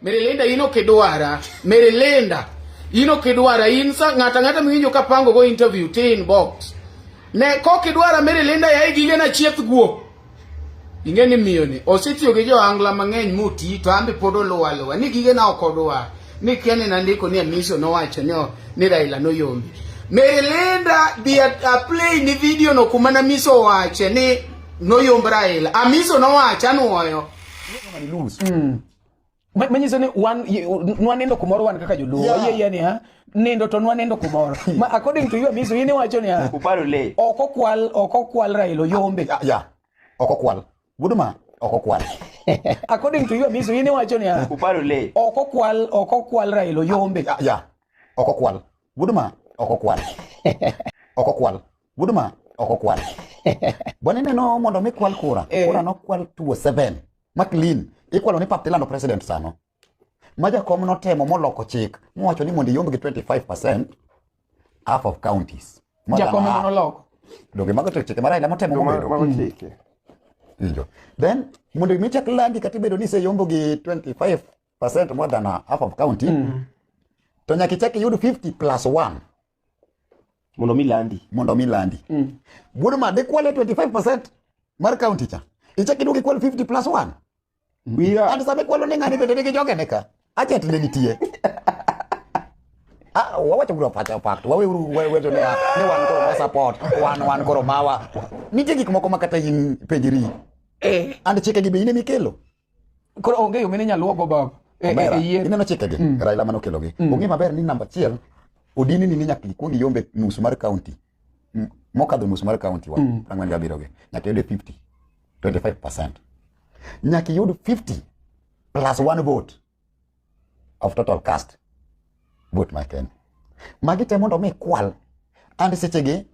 Merilinda in ok idwara. Merilinda in ok idwara. In sa ng'ata ng'ata miwinjo ka pango go interview ti inbox. Ne kok idwara Merilinda yaye gige na chieth guo. Ing'e ni miyo ni osetiyo gi jo-angla mang'eny moti to ambe pod oluwa aluwa ni gige na ok odwar. Ni kia ni nandiko ni Amiso nowacho ni ni Raila noyombi. Merilinda bi a play ni video no kuma na Amiso owache ni noyomb Raila. Amiso nowacho anuoyo. Manyiso ni wan nwanindo kumoro wan kaka joluo. Wayie yie ni ha nindo to nwanindo kumoro. Ma according to you Amiso in iwacho ni ha Uparo le. Ok okwal ok okwal Raila oyombe. Ya. Ok okwal. Wuod ma ok okwal. According to you Amiso in iwacho ni ha Uparo le. Ok okwal ok okwal Raila oyombe. Ya. Ok okwal. Wuod ma ok okwal. Ok okwal. Wuod ma ok okwal. Bwana ineno mondo mi kwal kura. Kura nokwal 207. Ma clean. Ikwalo ni pap tilando president sano. Ma jakom notemo moloko chik mowacho ni mondo iyomb gi 25% half of counties. Jakom ema noloko. Donge mago to chike ma Raila motemo mobedo. Mago chike. Winjo. Then mondo mi chak landi kata ibedo ni iseyombo gi 25% more than a half of county. To nyaka ichak iyud 50 plus 1. Mondo mi landi. Mondo mi landi. Wuod ma dikwale 25% mar county cha. Ichak iduog ikwal 50 plus 1. Wiya. And sama ikwalo ni ng'ani bende nigi jogene ka. Agent ne nitie. Ah, wawacho uru pacha fact. Wawe uru wecho ni ni wan koro ma support, wan koro mawa. Nitie gik moko ma kata in penjri. And chike gi be in ema ikelo. Koro onge yo mine nyalo luwo baba. Omera, E yie. ineno chikegi Raila mane okelogi. Ong'e maber ni namba achiel odini ni nyaka ikuong iyombe nus mar county. Mokadho nus mar county wa 47 gi. Nyaka iyud 50 25%. Nyaka iyud 50 plus 1 vote of total cast vote mar Kenya. Magi te mondo mi kwal. And sechegi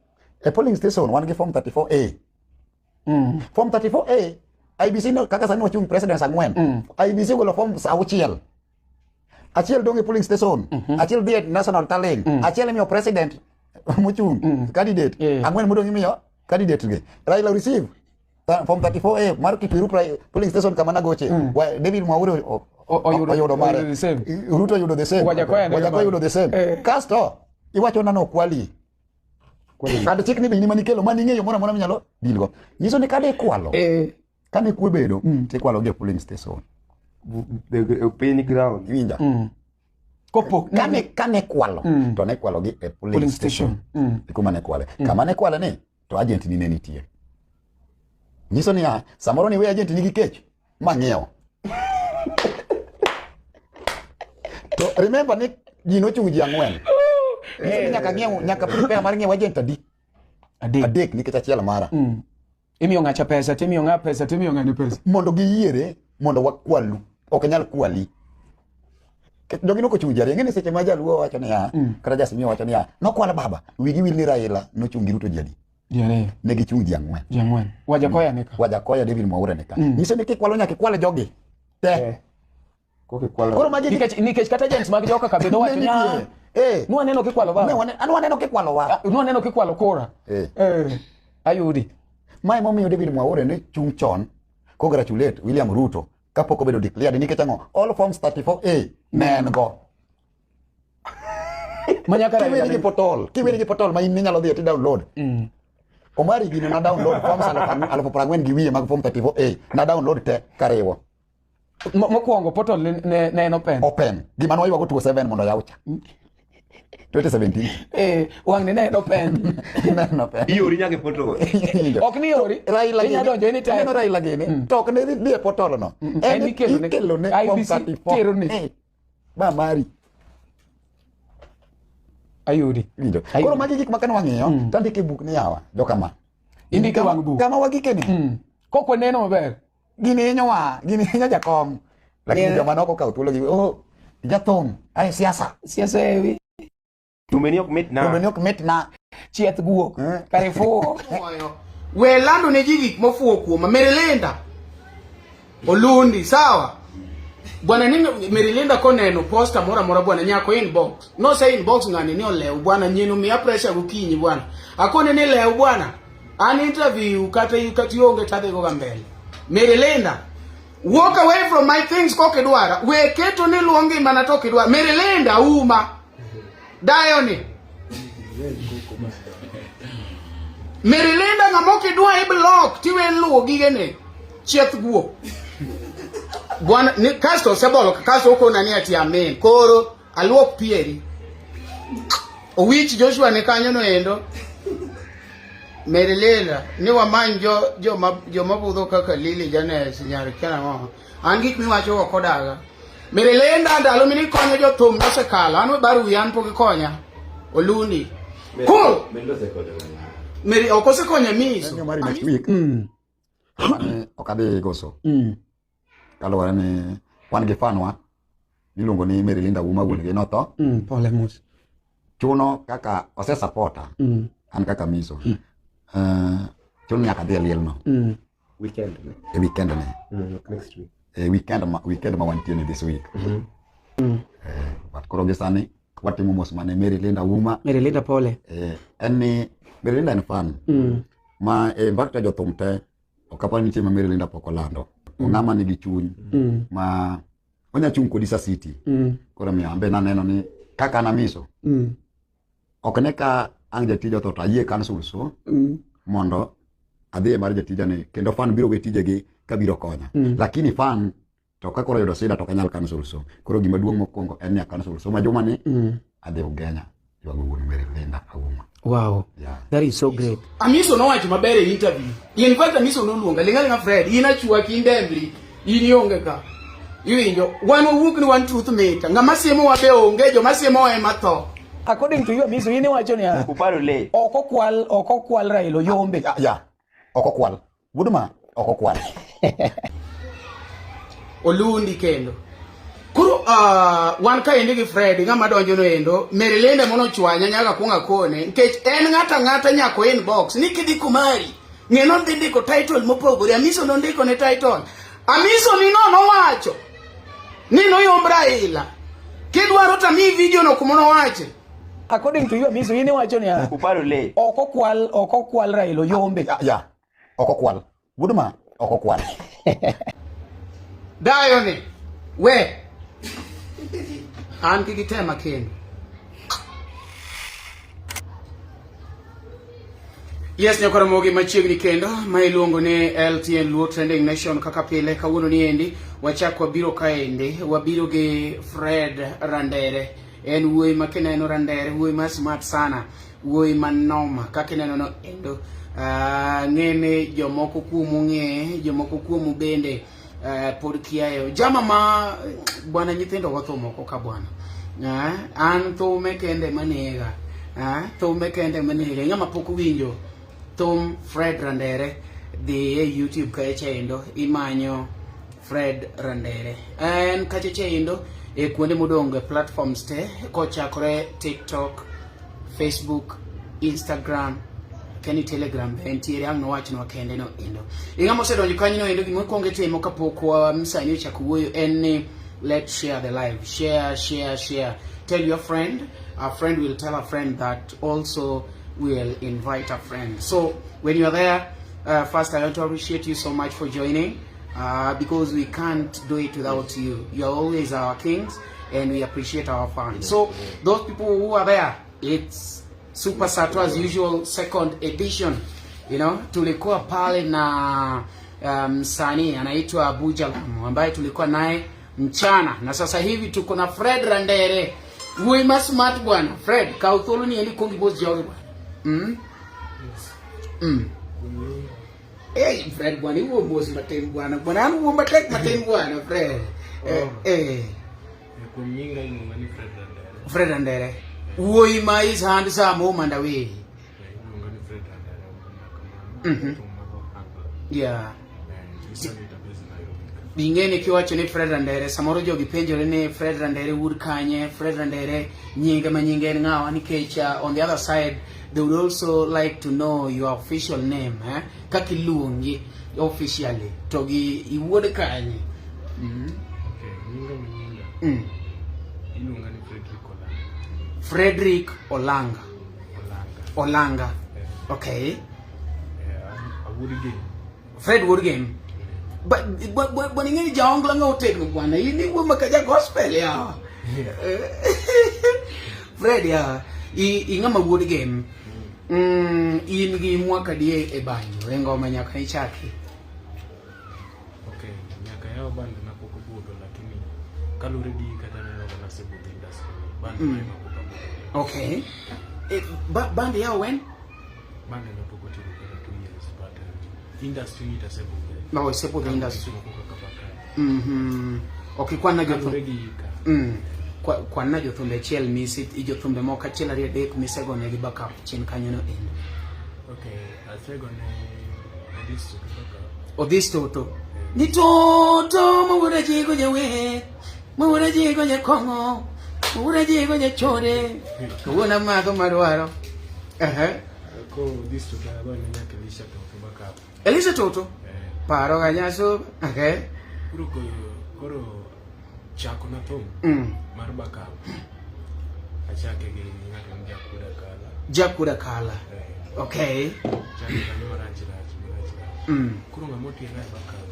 e polling station wan gi form 34A. Form 34A IEBC no kaka sani wachung' presidents ang'wen. IEBC ogolo form auchiel. Achiel dong' e polling station, achiel dhi e national tallying, achiel imiyo president mochung' candidate, ang'wen modong' imiyo candidate gi. Raila receive form 34A mar Kipuru polling station kama nagoche. David Mwaure oyudo mare. Oyudo the same. Ruto oyudo the same. Wajackoyah ne Wajackoyah oyudo the same. Kasto iwacho nano okwali. Kata chik ni be in ema nikelo mane ing'eyo moro amora minyalo deal go. Nyiso ni kade ikwalo, kane kwe bedo, to ikwalo gi e polling station. Piny ground. Iwinja? Kopo. Kane kwalo, to ne kwalo gi e polling Polling station. station. E kuma ne kwale. Kama ne kwale ni, to agent ni ne nitie. Nyiso niya, samoro ni we agent nigi kech, ma ng'iewo. To remember ni ji nochung' ji ang'wen. Nyiso ni nyaka ng'iew, nyaka prepare mar ng'iewo agent adi? Adek. Adek nikech achiel mara. Imiyo ng'acha pesa, timiyo ng'a pesa, timiyo ng'ani pesa. Mondo giyiere, mondo wakwalu. Ok nyal kwali. Jogi nokochung' ji ariyo. Ing'e ni seche ma jaluo wacho niya, kata jasimiyo wacho niya, nokwal baba, wigi wil ni Raila nochung' gi Ruto ji adi? Ji ariyo. Ne gichung' ji ang'wen. Ji ang'wen. Wajackoyah ni ka. Wajackoyah David Mwaure ni ka. Nyiso ni kikwalo nyaka ikwal jogi. Te. Koro magi Nikech kata agents mag joka ka bende wacho ni, Ne nitie. Nwaneno kikwalo baba. Ne waneno kikwalo wa. Ah, nwaneno kikwalo kura. Ayudi. Mae momiyo David Mwaure ne chung' chon congratulate William Ruto kapok obedo declared nikech ang'o? All forms 34A ne en go. Manyaka Kiweri Raila gi portal, kiweri gi portal ma in inyalo dhi ti download. Omari gini na download forms 40,000 gi wiye mag form 34A na download te kariwo. Mokwongo portal ne en open. Open. Gima nwa ywago 27 mondo yaw cha. 2017. Wang' ni ne en open. Ne en open. Iori nyaka e portal. Ok ni iori. Raila Inya gini. donjo anytime. Ineno Raila gini. To ok ne dhi e portal no. En En ikelo ne- ikelo ne form IEBC 34. tero ne. Ba mari. Ayudi. Winjo. Ayudi. Koro magi gik ma kane wang'iyo, to andiko e buk ni yawa, jokama. Indiko e wang' buk. Kama wagike ni. Kok waneno maber. Gini hinyowa, gini hinyo jakom. Lakini joma nok okawo thuolo gi, oh, jathum, ai siasa. Siasa ewi. Thumbe ni ok mit na. Thumbe ni ok mit na. Chieth guok. Kare fuwo. We lando ne ji gik mofuwo kuoma. Merilinda. Olundi, sawa? Bwana ni Merilinda koneno posta moro amora bwana nyako inbox. No say inbox ng'ani ni olew bwana nyino miya pressure gokinyi bwana. Akone ni lew bwana. An interview kata ionge tadhi go ga mbele. Merilinda. Walk away from my things kok idwara. We keto ni luo ngimana to ok idwara. Merilinda uma. Dayo ni. Merilinda ng'ama ok idwa i block tiwe luwo gigene. Chieth guo. Bwana ni kasto osebolo kasto okona ni ati amen. Koro aluok pieri. Owich Joshua ni kanyo no endo. Merilinda ni wamany jo joma joma budho kaka Lily Janes nyar kiana An gik miwacho ok odaga. Merilinda ndalo mini konyo jothum nosekalo. An we bar wiya an pok ikonya. Olundi. Cool. Meri ok osekonya miso. Penjo mari next week. Mane ok adhi goso. Kaluwore ni wan gi fanwa miluongo ni Mary Linda Uma wuon gi notho. Pole mos. Chuno kaka ose supporta an kaka miso. Chuno nyaka adhi e liel no. Weekend ne. E weekend ne. Next week. E weekend ma wantie ni this week. But koro gi sani watimo mos mane Mary Linda Uma. Mary Linda pole. En ni Mary Linda en fan. Ma in fact jothum te ok apar ni nitie ma Mary Linda pok olando. Ong'ama nigi chuny ma onya chung' kodi sa city. Koro omiyo an be naneno ni kaka an amiso. Ok ne ka ang' jatija otho to ayie cancel so mondo adhi e mar jatija ni kendo fan biro we tijegi kabiro konya. Lakini fan to ka koro oyudo sida to ok anyal cancel so. Koro gima duong' mokwongo en ni a cancel so ma juma ni adhi Ugenya ywago wuon Mary Linda Auma. Wow. Yeah. That is so great. Amiso nowacho maber e interview. In fact Amiso noluonga ling' aling'a Fred, in achwaki in dembri, in ionge ka. Iwinjo, wan wawuok ni wan truth meter. Ng'ama siemowa be onge, joma siemowa ema tho. According to you Amiso, in iwacho niya. Uparo le. Ok okwal, ok okwal Raila oyombe. Ya, ya. Ok okwal. Wuod ma ok okwal. Olundi kendo. Koro wan kaendi gi Fred, ng'ama donjo no endo, Mary Linda mono chwanya nyaka kuong akone, nikech en ng'ata ng'ata nyako inbox, ni kidhi kumari, ng'e nodhi ndiko title mopogore, Amiso nondiko ne title. Amiso ni no nowacho, ni noyomb Raila. Kidwaro to amiyi video no kuma nowache. According to you Amiso, in iwacho niya. Uparo le. Ok okwal, ok okwal Raila oyombe. Ya, ya. Ok okwal. Wuod ma ok okwal. Dayo ni, we. An kik itema kendo. Yes, nyakora mogi machiegni kendo ma iluongo ni LTN Luo Trending Nation kaka pile kawuono ni endi wachak wabiro kaendi wabiro gi Fred Randere. En wuoyi ma kineno Randere, wuoyi ma smart sana, wuoyi ma noma kaka ineno no endo. Ng'e ni jomoko kuomu ng'e, jomoko kuomu bende pod kiayo. Jama ma bwana nyithindo go thum oko ka bwana. An thume kende manega. Thume kende manega. Ng'ama pok owinjo thum Fred Randere, dhi e YouTube kacha endo imanyo Fred Randere. En kacha cha endo e kuonde modong' e platforms te kochakore TikTok, Facebook, Instagram, keni Telegram be entiere ang' nowachnwa kende no endo. Ing'ama osedonjo kanyo no endo gima ikwongo itimo kapok wa msani ochako wuoyo en ni let's share the live. Share, share, share. Tell your friend. A friend will tell a friend that also will invite a friend. So when you are there, first I want to appreciate you so much for joining, because we can't do it without you. You are always our kings and we appreciate our fans. So those people who are there, it's Super Sato as usual, second edition. You know, tulikuwa pale na msanii anaitwa Abu Jalam ambaye tulikuwa naye mchana, na sasa hivi tuko na Fred Randere. Wuoyi ma smart bwana. Fred, kaw thuolo ni endi kuong ibos jogi bwana. Hey, Fred bwana, iwuo mos matin bwana. Bwana, an wuo matek matin bwana, Fred. Kuom nyinga iluonga ni Fred Randere. Fred Randere. Wuoyi ma is handsome home and away. Iluonga ni Fred Randere. Thum mag ohangla. Ing'e ni kiwacho ni Fred Randere, samoro jogi penjore ni Fred Randere wuod kanye, Fred Randere nyinge ma nyinge en ng'awa, nikech on the other side they would also like to know your official name, eh? Kaka iluongi officially to gi iwuod kanye. Okay, nyinga ma nyinga. Iluonga ni Frederick Olanga. Frederick Olanga. Olanga. Olanga. Okay. Awuod Gem. Fred wuod Gem. Bwana ing'e ni jaongla ng'a otegno bwana. In iwuo maka ja gospel ya. Fred ya, ing'ama wuod gem. In gi mwaka die e banjo, e ngoma nyaka ichaki. Okay, nyaka yaw band na pok obudho lakini kaluwore gi kata neno ka nasebudho industry band na ema pok abudho. Okay. E, band yaw when? Band na pok otieko kata 2 years but industry ni tasebudhe. No, isebudho industry. Moko kaka Bakari. Ok ikwan jothum. Kaluwore gi hika. Kwan na jothumbe achiel misi jothumbe moko achiel ariyo adek misegonegi backup chien kanyo no endo. Okay, asegone Odhis Toto backup. Odhis Toto. Ni toto mawuoda jigo jawer, mawuoda jigo jakong'o, mawuoda jigo jachode, kawuono amadho madwaro. Ko Odhis Toto agone nyaka Elisha Toto backup. Elisha Toto? Eh. Paro ga nyaso. Okay. Koro koro chako na thum mar backup. Achake gi ng'ato ni Jakuda Kala. Jakuda Kala. Eh. Okay. Chake kanyo marach rach marach rach. Koro ng'ama otiega e backup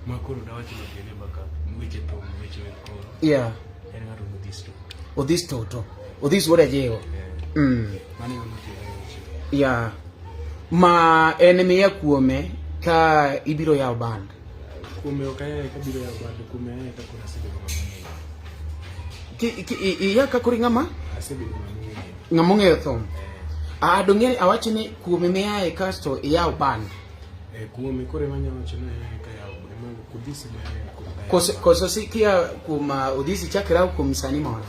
ma koro dawacho ni otiega e backup weche thum weche wer koro. En ng'ato ni Odhis Toto. Odhis Toto. Odhis wuod Ajigo. Eh. Mano ema notiega e weche. Yeah. Ma en miya kuome ka ibiro yawo band. Kuome ok ayaye kabiro yawo band, kuome ayaye ka koro asebedo ng'ama ong'eyo. Iya ka koro ing'ama? Asebedo ng'ama ong'eyo. Ng'ama ong'eyo thum. Eh. Ah, dong'e awacho ni kuome miyaye kasto iyaw band. Eh, kuome koro ema anyalo wacho ni ayaye ka yawo ema Odhis ema ayaye koro ka yawo Koso band. koso sikia kuom Odhis chakra kuom sani moro.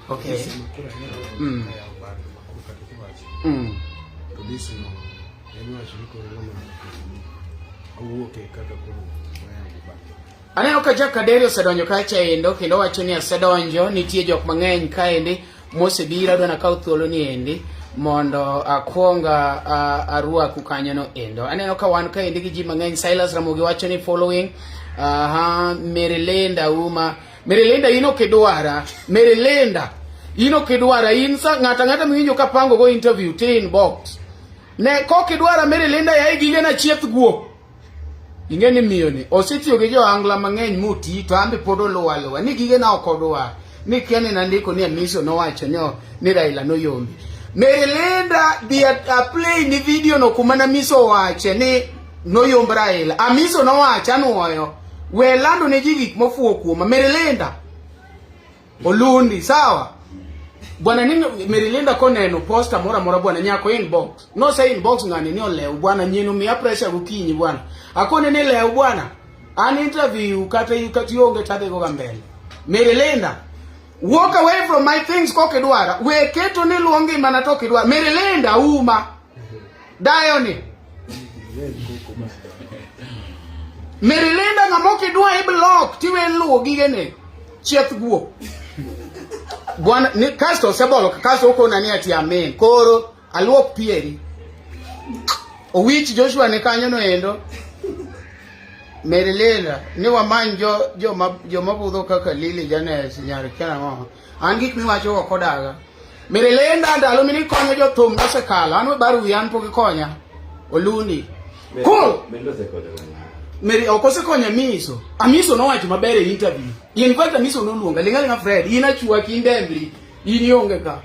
Okay. Odhis ema koro ayawo ka yawo band ma koro kata kiwacho. To Odhis no ema iwacho ni koro ng'ama awuoke kaka koro ayawo band. Aneno ka Jack Kaderi osedonjo kacha endo kendo wacho ni asedonjo, nitie jok mang'eny kaendi mosebiro, adwa nakaw thuolo ni endi mondo akwong arwaku kanyo no endo. Aneno ka wan kaendi gi ji mang'eny. Silas Ramogi wacho ni following. Aha, Mary Linda Uma. Mary Linda in ok idwara. Mary Linda in ok idwara. In sa ng'ata ng'ata miwinjo kapango go interview ti inbox. Ne kok idwara Mary Linda yaye gige na chieth guok. Ing'e ni miyo ni osetiyo gi jo-Angla mang'eny moti to an be pod oluwa aluwa ni gige na ok odwar ni kia ni nandiko ni Amiso nowacho ni Raila noyombi. Mary Linda dhi a play ni video no kuma na Amiso owache ni noyomb Raila. Amiso nowacho anuoyo we lando ne ji gik mofuwo kuoma. Mary Linda Olundi sawa bwana ni Mary Linda koneno posta moro amora bwana nyako inbox no say inbox ng'ani ni olew bwana nyino miya pressure gokinyi bwana akone ni lew bwana an interview kata kata ionge tadhi go ga mbele. Mary Linda walk away from my things kok idwara we keto ni luo ngimana to ok idwara. Mary Linda uma dayo ni Mary Linda ng'ama ok idwa i block tiwe luwo gigene chieth guok bwana ni kasto osebolo kasto okona ni ati amen koro aluok pieri Owich Joshua ni kanyo no endo Mary Linda ni wamany jo joma budho kaka Lily Janes nyar kia an gik miwacho ok odaga Mary Linda ndalo mini konyo jothum nosekalo an we bar wiya an pok ikonya Olundi cool Mary ok osekonyo Amiso. Amiso nowacho maber e interview. In fact Amiso noluonga linga linga Fred, in achwaki indembri, in ionge ka.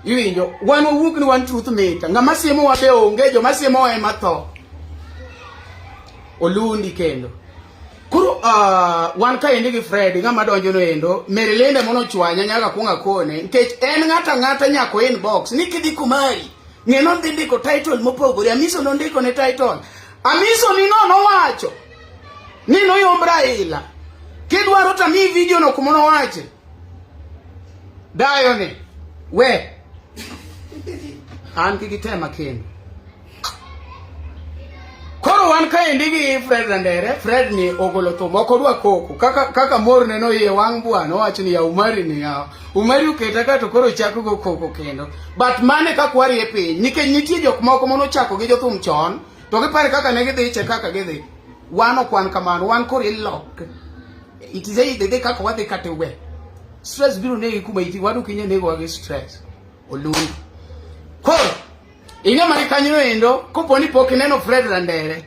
Iwinjo, wan wawuok ni wan truth meter. Ng'ama siemowa be onge, joma siemowa ema tho. Olundi kendo. Koro wan kaendi gi Fred, ng'ama donjo no endo, Mary Linda mono chwanya nyaka kuong akone, nikech en ng'ata ng'ata nyako inbox, ni kidhi kumari. Ng'e nodhi ndiko title mopogore, Amiso nondiko ne title. Amiso ni no nowacho ni noyomb Raila. Kidwaro to amiyi video no kuma nowache. Dayo ni we an kik itema kendo. Koro wan kaendi gi Fred Randere, Fred ni ogolo thum, ok odwa koko. Kaka mor ne no iye wang' bwana, owacho ni ya Umari ni ya. Umari oketa ka to koro chako go koko kendo. But mane kaka warie piny, nikech nitie jok moko manochako gi jothum chon, to gipare kaka ne gidhi che kaka gidhi. Wan ok wan kamano, wan koro ilok. It is either dhi kaka wadhi kata we. Stress biro negi kuma iti, wadu kinya negowa gi stress. Olundi. Koro, ing'e mane kanyo endo, kopo ni pok ineno Fred Randere.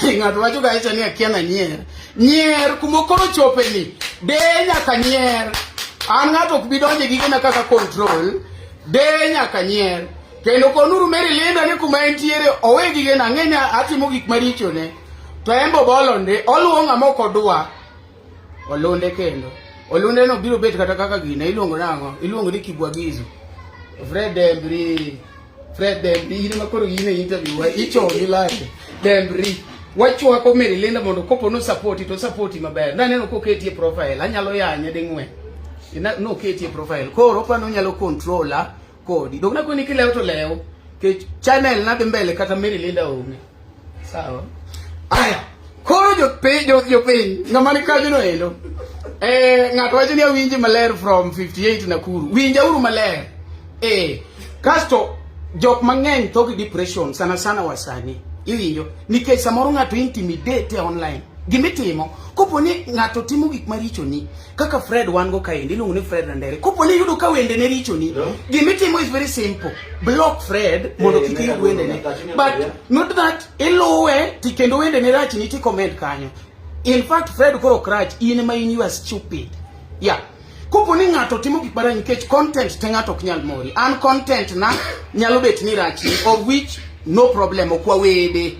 Ng'ato wacho kacha ni akia na nyier. Nyier kuma koro chope ni. De nyaka nyier. An ng'ato ok bi donje gigena kaka control. De nyaka nyier. Kendo konuru Mary Linda ni kuma entiere owe gigena ang'e ni atimo gik maricho ne. To en bo bolonde oluwo ng'ama ok odwa. Olunde kendo. Olunde no biro bet kata kaka gine iluongo nang'o? Iluongo ni kibwagizo. Fred Dembri. Fred Dembri in ma koro in e interview wa ichomi lake. Dembri. Wachwako Mary Linda mondo kopo no support to support maber. Naneno koketi e profile anyalo yanye ding'wen. Noketi e profile. Koro pano nyalo controller kodi. Dong nakoni kilew to lew. Kech channel na dhi mbele kata Mary Linda onge. Sawa. Aya, koro jopiny jopiny ng'ama ni kanyo no endo. Eh, ng'ato wacho ni awinji maler from 58 Nakuru. Winjauru maler. Eh, kasto jok mang'eny tho gi depression sana sana wasani. Iwinjo? Nikech samoro ng'ato intimidate online. Gimitimo, kopo ni ng'ato timo gik maricho ni, kaka Fred wan go kaendi iluongo ni Fred Randere. Kopo ni iyudo ka wende ne richo ni, gimitimo is very simple. Block Fred mondo kik iyud wende ne. But not that iluwe ti kendo wende ne rach ni ti comment kanyo. In fact Fred koro ok rach, in ema in you are stupid. Yeah. Kopo ni ng'ato timo gik marach nikech content te ng'ato ok nyal mori. An content na nyalo bet ni rach ni of which no problem ok wawede.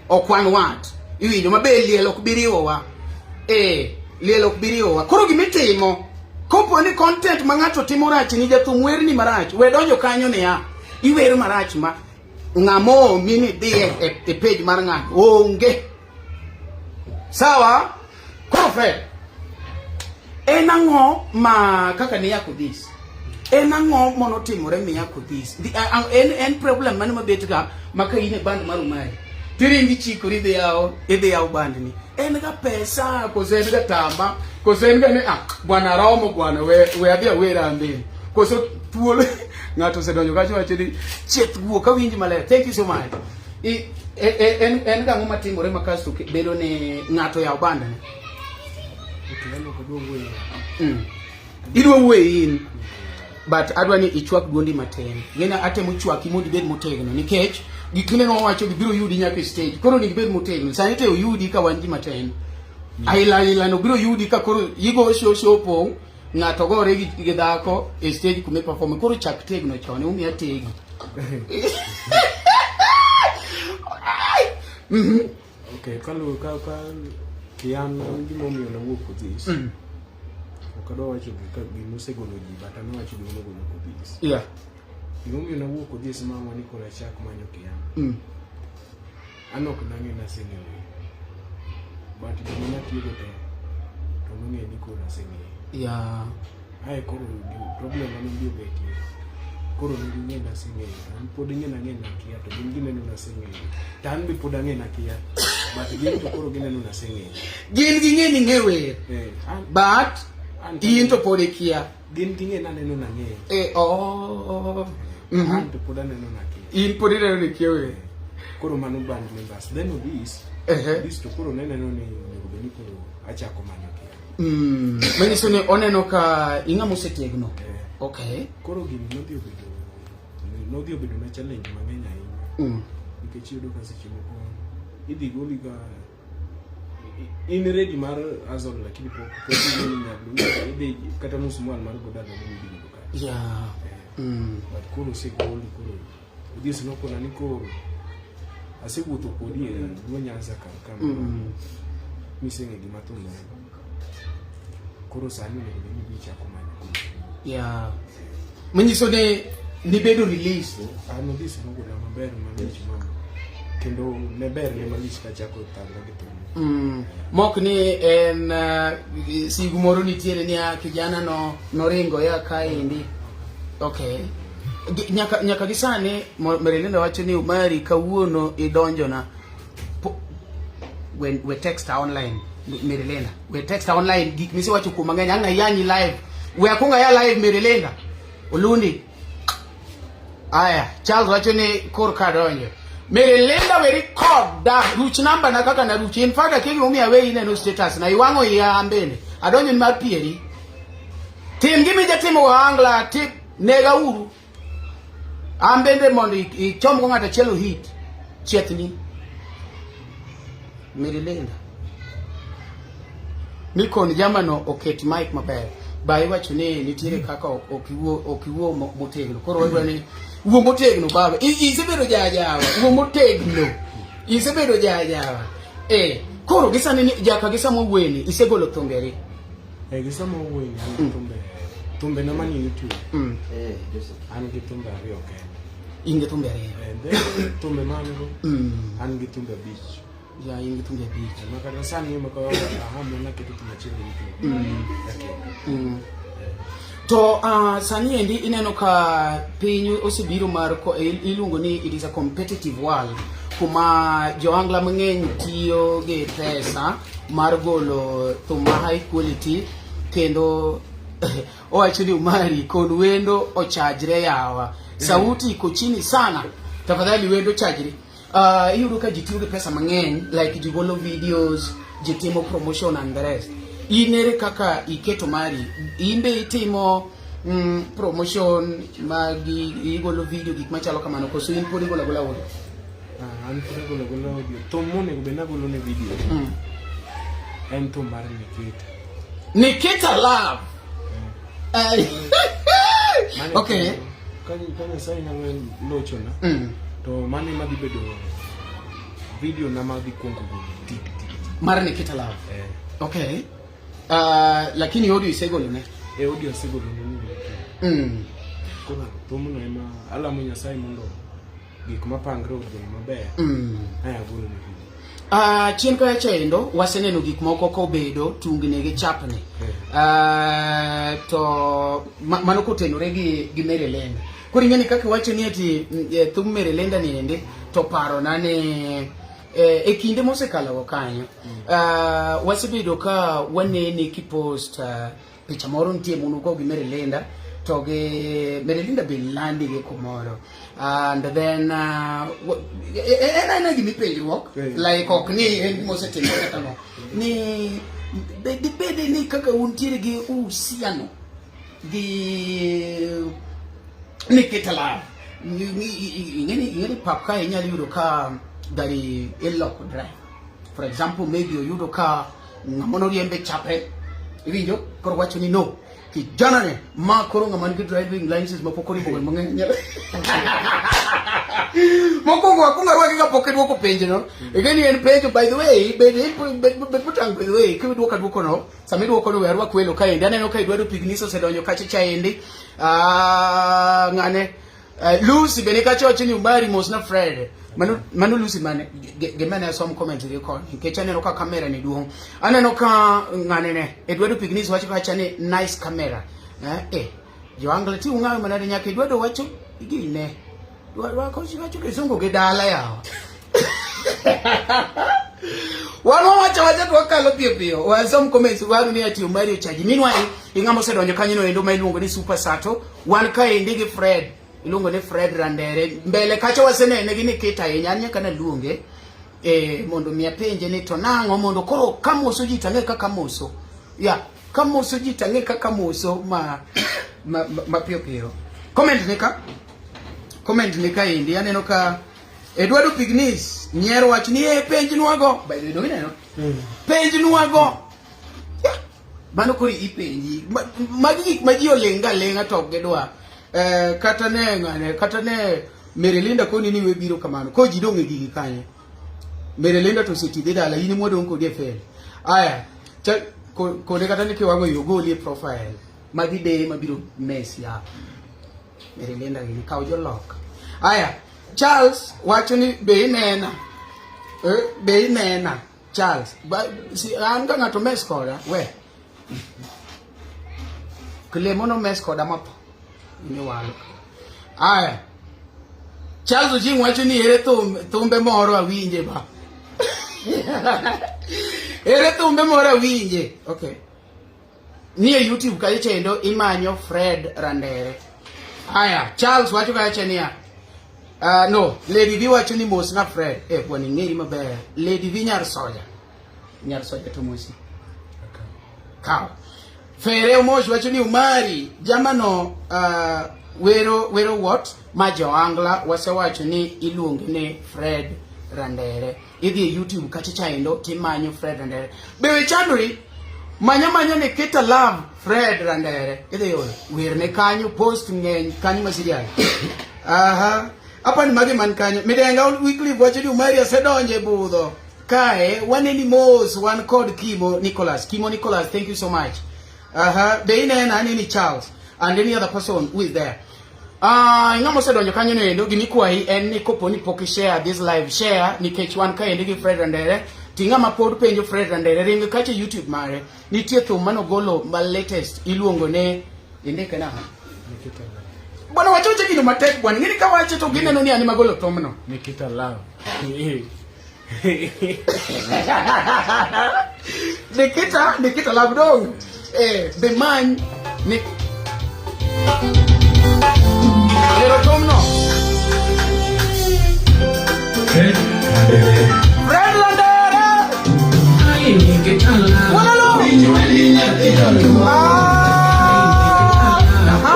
Ok wan wat. Iwinjo maber liel ok bi riwowa. Eh, liel ok bi riwowa. Koro gimitimo kopo ni content ma ng'ato timo rach ni jathum werni marach, we donjo kanyo niya, iwer marach ma ng'ama oomi ni dhi e, e page mar ng'ato onge. Sawa? Koro Fred, en ang'o ma kaka ne yako this? En ang'o monotimore miyako this? En, en problem mane mabet ga ma ka in e band mar Umari? Tiringi chikori idhi yawo idhi yawo band ni. En ga pesa koso en ga tama koso en ga ni ah bwana romo bwana we we adhi awer an bende. Koso thuolo ng'ato osedonjo kacho wacho ni chieth guok awinji maler. Thank you so much. I, e, e, en, en gang'o matimore ma kasto bedo ni ng'ato yawo band ni? Okay, an ok adwa wuoyo. Idwa wuoyo in but adwa ni ichwak duondi matin. Ng'ena atemo chwaki mondo ibed motegno nikech gik mineno wawacho gi biro yudi nyaka e stage. Koro onego ibed motegno. Sani to oyudi ka wan ji matin. Aila aila no biro yudi ka koro igo show show pong' ng'ato gore gi, gi dhako e stage kuma perform. Koro chak tegno chon, umiya tegi. Okay, kaluwo ka ka kian an gimomiyo nawuok Kodhis. Ok adwa wacho gima osegolo ji, but an awacho gima nogolo Kodhis. Yeah. Gimomiyo nawuok Kodhis mama ni koro achak manyo kian. An ok nang'e naseng'eyo wer. But joma natiyogo te to nong'eyo ni koro aseng'eyo. Yeah. Ae koro problem mane odhi obetie. Koro ne ging'e naseng'eyo. An pod ing'e nang'e nakia to gin gineno naseng'eyo. To an be pod ang'e nakia. But gin to koro gineno naseng'eyo. Gin ging'e ni ing'e wer. Eh, an, But an in to pod ikia. Gin ging'e naneno nang'eyo. Eh, oh. An to pod aneno nakia. In pod ineno ni ikia wer. Koro mano band members. Then Odhis, Ehe. Odhis to koro ne neno ni onego bed ni koro achako manyo kia. Manyiso ni oneno ka ing'ama osetegno. Eh. Okay. Koro gini nodhi obedo nodhi obedo na challenge mang'eny ahinya. Nikech iyudo ka seche moko idhi goli ga in ready mar Azon lakini pok pok ing'e ni nyalo idhi kata nus mwal mar godaga idhi yudo kanyo. Yeah. But koro osegoli koro Odhis nokona ni koro asewuotho kodi e Luo Nyanza kar ka miseng'e gima thum en. Koro sani onego bed ni idhi ichako manyo koro. Yeah. Manyiso ni nibedo release. An Odhis nogola maber malich ma kendo ne ber ne malich kachako thagra gi thum. Mok ni en sigu moro nitiere ni ah, kijana no noringo ya kaendi. Okay. Nyaka nyaka gi sani Marilynda wacho ni Mari kawuono idonjona. We text her online Marilynda. We text her online gik misewacho kuom mang'eny ang' ayanyi live. We akwongo aya live Marilynda. Olundi. Aya, Charles wacho ni kor ka donjo. Marilynda weri koda ruch namba na kaka na ruch. In fact akia gimomiyo aweyi ineno status na iwang'o iya an bende. Adonjo ni mar pieri. Tim gima ijatimo ohangla, tim nega uru. An bende mondo ichom go ng'ato achiel ohit chiethni. Mirilinda. Nikon jamano oket mic maber. Ba iwacho ni nitiere kaka ok iwuo ok iwuo motegno. Koro wadwa ni wuo motegno baba. Isebedo jajawa. Wuo motegno. Isebedo jajawa. Eh, koro gi sani ni jaka gi sama wuoyeni isegolo thungeri. Eh, gi sama wuoyeni an gi mm. thumbe thumbe na manie YouTube. Mm. Eh, Joseph. An gi thumbe ariyo kende. In gi thumbe ariyo. Eh, then thumbe ma an go. Mm. An gi thumbe abich. Ya in gi thumbe abich. Ma kata sani ma ka aha mana keto thum achiel e YouTube. Mm. Mm. To sani endi ineno ka piny osebiro mar iluongo ni it is a competitive world kuma joangla mang'eny tiyo gi pesa mar golo thum ma high quality kendo owacho ni Umari kon wendo ochajre yawa sauti iko chini sana tafadhali wendo chajre. Iyudo ka ji tiyo gi pesa mang'eny like ji golo videos, ji timo promotion and the rest. In ere kaka iketo mari? In be itimo promotion mag igolo video gik machalo kamano koso in pod igolo agola audio? Ah, an pod agolo agola audio. Thum monego bed nagolo ne video. En thum mar Nikita. Nikita Love. Mano Okay. Ka Nyasaye nyalo lochona, to mano ema dhi bedo video na ma dhi kuongo golo tik tik tik. Mar Nikita Love. Eh. Okay. Lakini audio isegolo ne? E audio asegolo ne ni Koro thumno ema alamo Nyasaye mondo gik mapangre odhi maber. Aya agolo ne video. Chien kacha chendo waseneno gik moko kobedo tungni gi chapni. To mano kotenore gi Mary Linda. Koro ing'e ni kaka iwacho ni ati thum Mary Linda ni endi to parona ni e kinde mosekalo go kanyo wasebedo ka wanene kipost picha moro nitie monugo gi Mary Linda to gi Mary Linda be landi gi kumoro and then en aena gima ipenjruok like ok ni en gima osetimore kata no ni be dibede ni kaka untiere gi uhusiano gi Nikita Love ing'eni pap kae inyalo yudo ka gari iloko drive for example maybe oyudo ka ng'ama noriembe chape iwinjo koro wacho ni no kijana ne ma koro ng'ama nigi driving license mapok oriembo gari mang'eny nyalo mokwongo akwongo arwaki kapok idwoko penjo no ing'eni en penjo by the way bed bed motang' by the way kidwoko adwoko no sama idwoko no we arwak welo kaendi aneno ka Edwardo Pignis osedonjo kacha chaendi ng'ane Lucy bende kacha wacho ni Umari mosna Fred mano Lucy mane gimane asom comment gi koni nikech aneno ka kamera ni duong' aneno ka ng'ane ne Edwardo Pignis wacho kacha ni nice camera jo Angla ti ung'ayo manade nyaka Edwardo wacho gine wacho kisungu gi dala yawa wan wawacho wacha to wakalo piyo piyo wasom comments waru ni ati Umari ochaji meanwhile ing'ama osedonjo kanyo no endo ma iluongo ni Super Sato wan kaendi gi Fred iluongo ni Fred Randere mbele kacha wasenene gi Nikita ahinya an nyaka naluonge mondo mi apenje ni to nang'o mondo koro kamoso ji tang'e kaka moso ya kamoso ji tang'e kaka moso ma ma piyo piyo comment ni ka comment ni kaendi aneno ka Edwardo Pignis nyiero wach ni penj nwago by the way donge ineno penj nwago mano koro ipenji magi gik ma ji oling' aling'a to ok gidwa kata ne ng'ane kata ne Mary Linda koni ni we biro kamano ko ji dong' e gigi kanye Mary Linda to oseti dhi dala in ema wadong' kodi e fel aya kode kata ni kiwang'o yo goli e profile magi deye mabiro mess ya Mary Linda gini kaw jolok aya Charles wacho ni be inena be inena Charles an ka ng'ato mess koda we Clemo no mess koda matho ni walo aya Charles Ochieng wacho ni ere thumbe moro awinje ba ere thumbe moro awinje okay ni e YouTube kacha chendo imanyo Fred Randere aya Charles wacho kacha niya no Lady V wacho ni mos na Fred bwana ing'eri maber Lady V nyar soja nyar soja to mosi kaw Fere Omosh wacho ni Umari jamano wero what ma joangla wasewacho ni iluonge ni Fred Randere. Idhi e YouTube kacha chaendo timanyo Fred Randere. Be we chandori manya manya Nikita Love Fred Randere. Idhi yudo werne kanyo post ng'eny kanyo ma serious. Aha. Apa ni magi man kanyo. Midenga weekly wacho ni Umari asedonje budho. Kae waneni mos wan kod Kimo Nicholas. Kimo Nicholas, thank you so much. Aha, be inena aneni Charles and any other person who is there. Ah, ng'ama osedonjo kanyo no endo gimikwayi en ni kopo ni pok i-share this live share nikech wan kaendi gi Fred Randere ti ng'ama pod penjo Fred Randere ring kacha YouTube mare nitie thum manogolo ma latest iluongo ne indike nang'o Nikita Love. Bwana wachoche gino matek bwana ng'eni ka wache to gineno ni an ema agolo thumno Nikita Love. Nikita, Nikita Love dong. Eh, be many ni Ero thumno. Fred Randere. Walalo. Ah. Aha.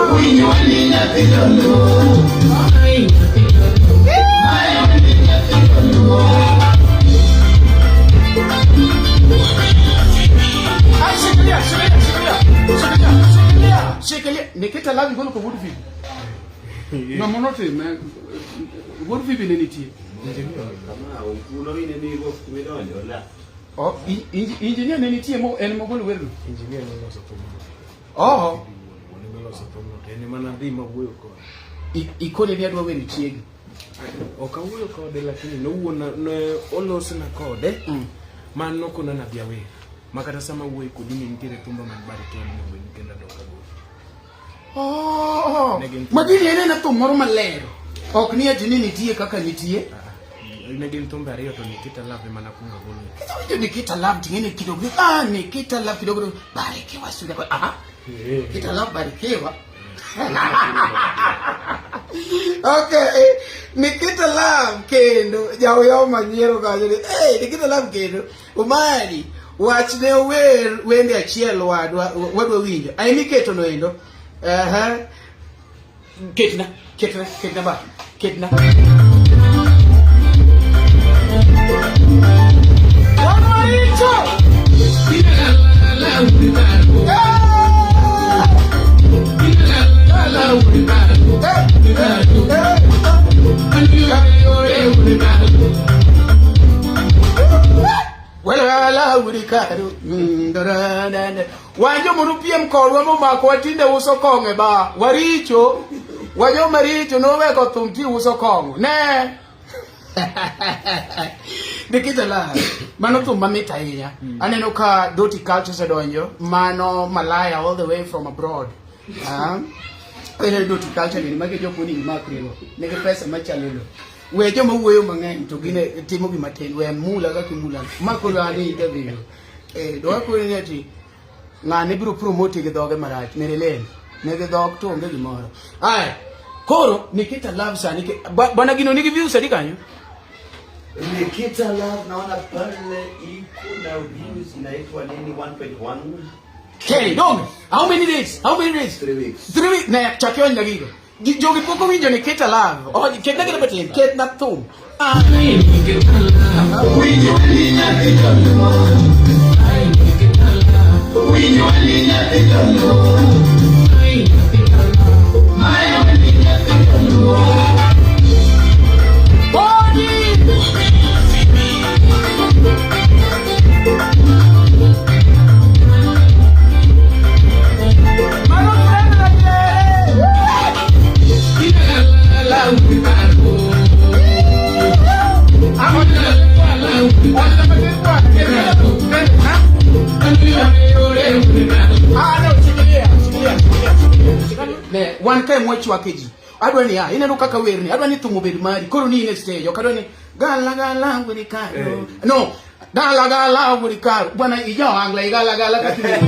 Ai, shikilia, shikilia, shikilia. Shikilia, shikilia. Shikilia. Nikita Love igolo ko wuod Phoebe. No mono time. Wuod Phoebe ne nitie. Oh, engineer ne nitie mo en mogolo werno. Engineer noloso thumno. Oh, Wuon noloso thumno to en ema nadhi mawuoyo kode. Ikone ni adwa wero chiegi. Ok awuoyo kode lakini nowuona ne olosna kode ma nokona nabi awer. Ma kata sama awuoyo kodi ni nitiere thumba man barikiwa monego bed ni kendo adok agolo. Oh, Ne gin ma gini en ena thum moro maler. Ok ni ati ni nitie kaka nitie. Ne gin thumbe ariyo to Nikita Love ema nakwongo agolo. Kiwinjo Nikita Love ting'e ni kidogo ah Nikita Love kidogo barikiwa suda kwa ah Nikita Love barikiwa. Okay, Nikita Love kendo jaoyo manyiero kanyo ni hey, Nikita Love kendo Omari wach ne ower wende achiel wadwa wadwa winjo ai miketo no endo aha ketna ketna ketna ba ketna Wan maricho! Eh! Eh! Wala wurikaru wan joma nopiem kodwa momako watinde uso kong'o e bar waricho wajoma richo noweko thum ti uso kong'o ne Nikita la mano thum mamit ahinya aneno ka Doti Culture osedonjo mano Malaya all the way from abroad. Ah, Ineno Doti Culture ni magi jok monego imakrigo nigi pesa machalo lo we joma wuoyo mang'eny to gine timo gima tin we mula kaka imula ma koro an e interview eh do akoni ni ati ng'ane biro promote gi dhoge marach Maryland nigi dhok to onge gimoro aya koro Nikita Love sani bwana gino nigi views adi kanyo Nikita Love naona pale iko na views inaitwa nini 1.1 K dong how many days how many days 3 weeks. 3 weeks ne chakio nyagigo jogi pok owinjo Nikita Love oh ketna gino matin ketna thum. Ah. Body! Mano friend Rajere! Ah, no, shikilia, shikilia, shikilia, shikilia. Ne, wan kae mwachwake ji. Adwa ni ya, ineno kaka werni, adwa ni thum obed mari. Koro ni in e stage, ok adwa ni gala gala wuri karo. No, gala gala wuri karo. Bwana ija angla igala gala kaka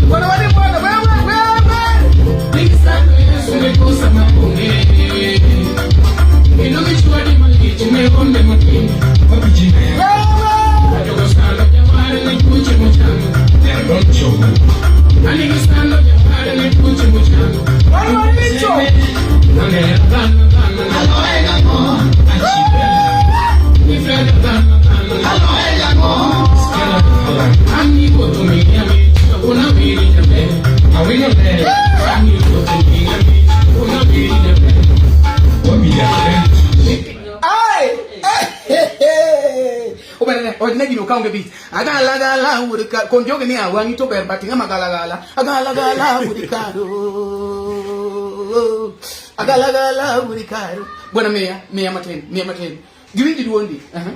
Bwana wani bwana wewe wewe. Wewe. Bwana walicho. maonge beat. Agala gala wuod ka kon jogi ni awang'i to ber but ng'ama gala gala. Agala gala wuod karo. Agala gala wuod karo. Bwana miya, miya matin, miya matin. Giwinji duondi. Uh-huh.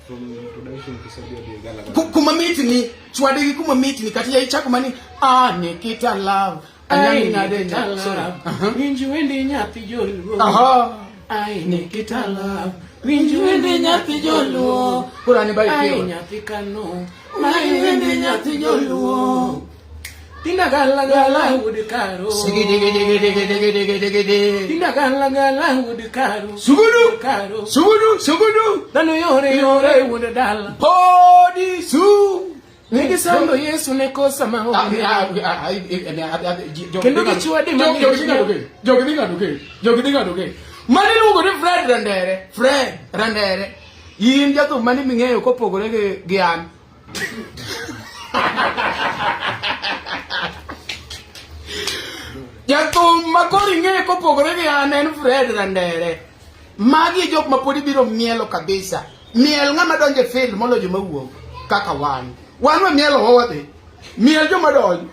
From introduction to Sadia de Gala. Kuma mitni, chwade gi kuma mitni kata ya ichako mani ah Nikita love. Anyami nade nya. Sorry. Uh-huh. Winji wende nyathi joluo. Aha. Ai Nikita love. Winji wende nyathi joluo. Koro an eba Ai ikiwa. nyathi kano. Mai wende nyathi joluo. Tinda gala gala wuod karo. Sigidi-gidi-gidi-gidi-gidi-gidi. Tinda gala gala wuod karo. Sugudu. Karo. Sugudu, sugudu. Dhano yore yore wuod dala. Podi su. Negisando Yesu ne kosa ma Ah, onge. ah, ah, ah, eh, eh, ah, ah, Kendo gichwade malich. Jogi dhi ng'ado gate. Jogi dhi ng'ado gate. Jogi dhi ng'ado gate. Mane iluongo ni Fred Randere. Fred Randere. In jathum mane ming'eyo kopogore gi an. Jathum ma koro ing'eyo kopogore gi an en Fred Randere. Magi e jok ma pod ibiro mielo kabisa. Miel ng'ama donjo e field moloyo joma wuok kaka wan. Wan we mielo wa wadhi. Miel joma donjo.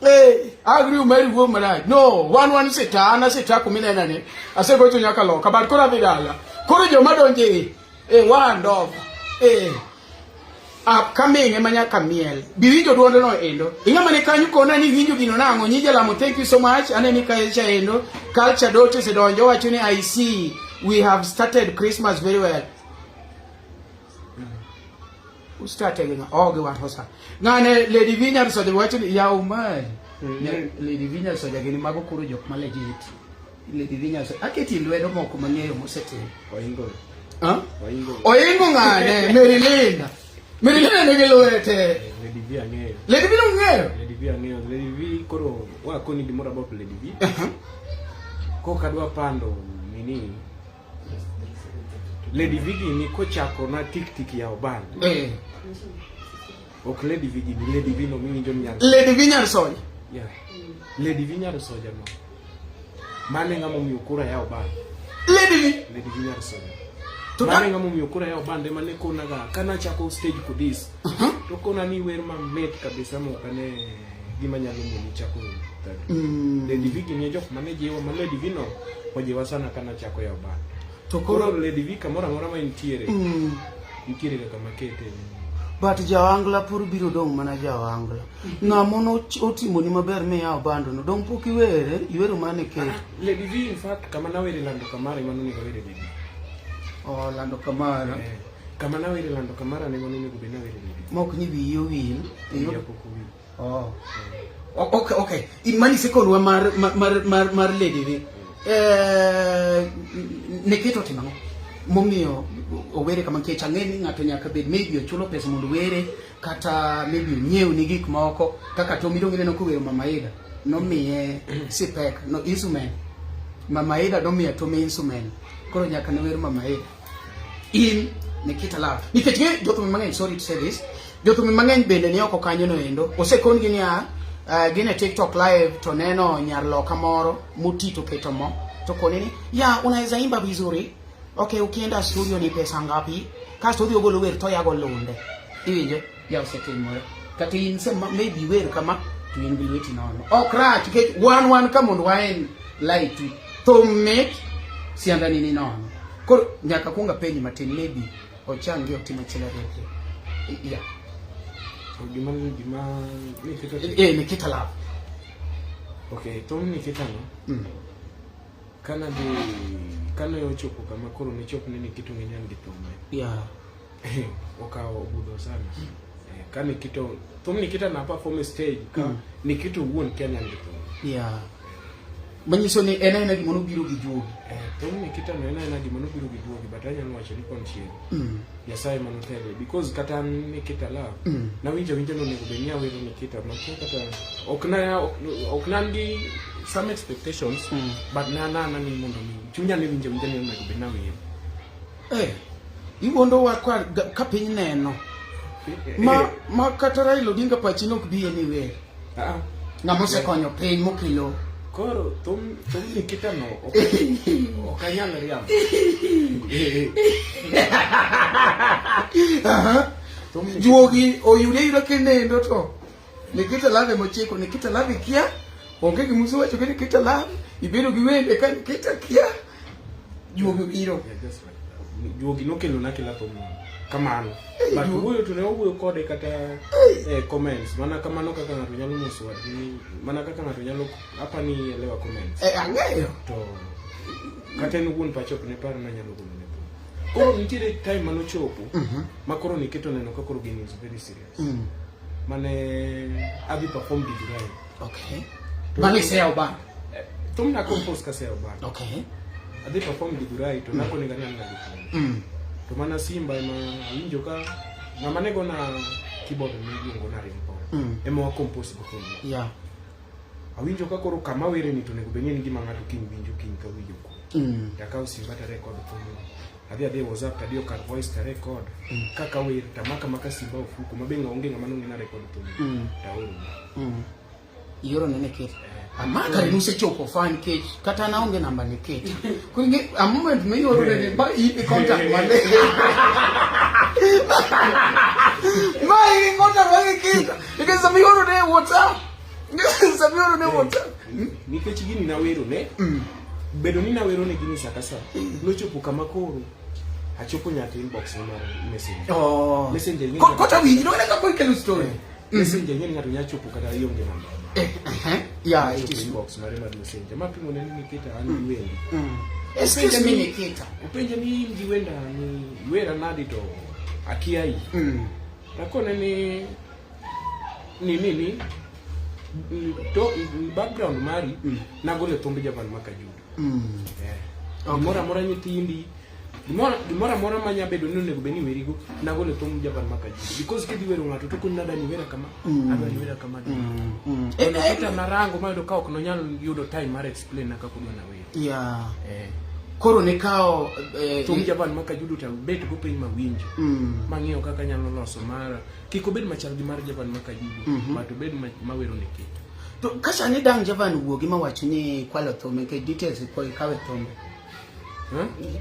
Eh, agree umeri wuo marach. No, wan sita, an asita kuminena ni. Asegocho nyaka loka, but koro adhi dala. Koro joma donjo e, eh, wan dog. Eh, upcoming ema nyaka miel. Biwinjo duondo no endo. Ing'ama ni kanyo kona ni winjo gino nang'o. Nyi jalamo thank you so much. Aneni kacha endo. Culture dot osedonjo wacho ni I see we have started Christmas very well. Ustate gi ng'a? Oh, gi wan hosa. Ng'ane Lady Vinyard Soja wacho ni yaw mae. Lady Vinyard Soja gini mago koro jok ma legit. Lady Vinyard Soja. Aketi lwedo moko mang'eyo mosetim. Oingo. Huh? Oingo. Oingo ng'ane Mary Linda. Mary Linda nigi lwete. Lady V ang'eyo. Lady V ong'eyo. Lady V ang'eyo. Lady V koro wakoni gimoro about Lady V. Kok adwa pando nini. Lady V gini kochako na tik tik ya oband. Eh. Ok Lady V gini, Lady V no miwinjo ni nyar. Lady V nyar Soja. Yeah. Lady V nyar Soja no. Mane ng'ama omiyo kura ya oband. Lady V. Lady V nyar Soja. To Mane ka- ng'ama omiyo kura ya oband ema ne konaga kana chako stage kudis. To kona ni wer mamit kabisa mok ane gima nyalo moni chako third. Lady V gini e jok mane jiwa ma Lady V no ojiwa sana kana chako ya oband. To Koro koro Lady V kamoro amora ma intiere, nitiere ga kama kete. but jawangla pod biro dong' mana jawangla. Ng'ama no otimoni maber miyawo bando no dong' pok iwere, iwero mana e ket. Lady V in fact kama nawere lando kamara ema nonego awere Lady V. Oh, lando kamara. Eh, kama nawere lando kamara ne ema nonego bed nawere Lady V. Mok ni wiyi owil. Wiya pok owil. Oh. Okay, okay. Imani sekonwa mar mar mar mar Lady V. Eh, Nikita otimo ang'o? Momiyo owere kama nikech ang'e ni ng'ato nyaka bed maybe ochulo pesa mondo were kata maybe onyiew ni gik moko kaka Tommy dong ineno kowero Mama Ida nomiye sipek no instrument Mama Ida nomiyo Tommy instrument koro nyaka ne wer Mama Ida in Nikita Love nikech ng'e jothumbe mang'eny sorry to say this jothumbe mang'eny bende ni oko kanyo no endo osekon gi niya gin e TikTok live to neno nyar loka moro moti to keto mo to kone ni ya unaweza imba vizuri okay ukienda studio ni pesa ngapi kasto odhi ogolo wer to yago lunde iwinjo ya osetimore kata in sama maybe wer kama to in gi lweti nono ok rach nikech wan ka mondo waen light thum mit siandani ni nono koro nyaka kuong apenji matin maybe ochangi otim achiel ariyo yeah. To gima Nikita eh Nikita Love Okay, thum Nikita no. Kana dhi kane ochopo kama koro ne chop ni Nikita ong'e ni an gi thume. Yeah. Okawo obudho sana. Ka Nikita thum Nikita na perform e stage ka Nikita owuon kia ni an gi thum. Yeah. Manyiso ni en aena gima nobiro gi juogi. Thum Nikita no en aena gima nobiro gi juogi but anyalo wacho ni konchiel. Nyasaye ema notele because kata an Nikita Love nawinjo awinja ni onego bed ni awero Nikita makia kata ok na ok na an gi some expectations but na na ni mondo mi chunya ne winjo awinja ni onego bed ni awero. Iwuondo wa ka piny neno. Ma kata Raila Odinga pachi nok bi anywhere. Ng'ama osekonyo piny mokelo. Koro thum thum Nikita no ok ok anyal riambo. Thum Nikita- Juogi oyudi ayuda kinindo to Nikita Love mochiko Nikita Love kia onge gima usewacho gi Nikita Love ibedo gi wende ka Nikita kia juogi obiro. Yeah, just like that. Juogi nokelo na kila thum kamano. But wuoyo to ne wawuoyo kode kata comments mana kamano kaka ng'ato nyalo moso wadgi ni mana kaka ng'ato nyalo apa ni elewa comments Ang'eyo. to kata en wuon pacho ok ne par nanyalo golo ne thum. Koro nitiere time manochopo ma koro niketo neno ka koro gini is very serious. Mane adhi perform Githurai. Okay. Mane iseyawo band. Thum na compose kaseyawo band. Okay. Adhi perform Githurai to nakone ga ni an ng'ado thum. To mana Simba ema awinjo ka ng'ama ne gona keyboard miluongo na Rimpo ema wa compose go thum. Yeah. Awinjo ka koro kama were ni to onego bed ni en gima ng'ato kiny winjo kiny ka winjo ku. Takawo Simba ta record thumno. Adhi adhi e WhatsApp tadiyo kar voice ta record. Kaka wer tamaka maka Simba ofuko ma be onge ng'ama nong'e na record thumno. Taoro. Ioro ne Nikita. Amaka ni usechopo fan nikech kata an aonge namba Nikita. Koro ing'e a moment ma ioro ne ma i contact ma ne. Ma i contact ma Nikita. Nikech sama ioro ne WhatsApp. Sama ioro ne WhatsApp. Nikech gini nawero ne bedo ni nawero ne gini sa ka sa nochopo kama koro achopo nyaka inbox ne mar messenger. Oh. Messenger ing'e Kota winji no kaka koro ikelo story. Messenger ing'e ni ng'ato nyalo chopo kata ionge namba. Yeah, it Chopo is. inbox mare mar messenger ma pimo ne ni Nikita an gi wendi. Excuse me Nikita. Openja ni in gi wenda ni iwera nadi to akiayi. Takone ni ni ni ni to background mari nagolo e thumb Javan Makajudo. Gimoro amora nyithindi gimoro amora manya bedo ni onego bed ni iwerigo nagolo e thumb Javan Makajudo because kidhi wero ng'ato to koni nadwa ni iwera kama adwa ni iwera kama to Nikita narango mayudo ka ok nonyal yudo time mar explain na kaka odwa nawer. Yeah. Koro nikawo Thumb Javan Makajudo to abet go piny mawinjo mang'iyo kaka anyalo loso mara kik obed machal gi mar Javan Makajudo but obed mawero Nikita. To ka sani dang' Javan wuogi mawach ni kwalo thum nikech details ko ikawe thumbe.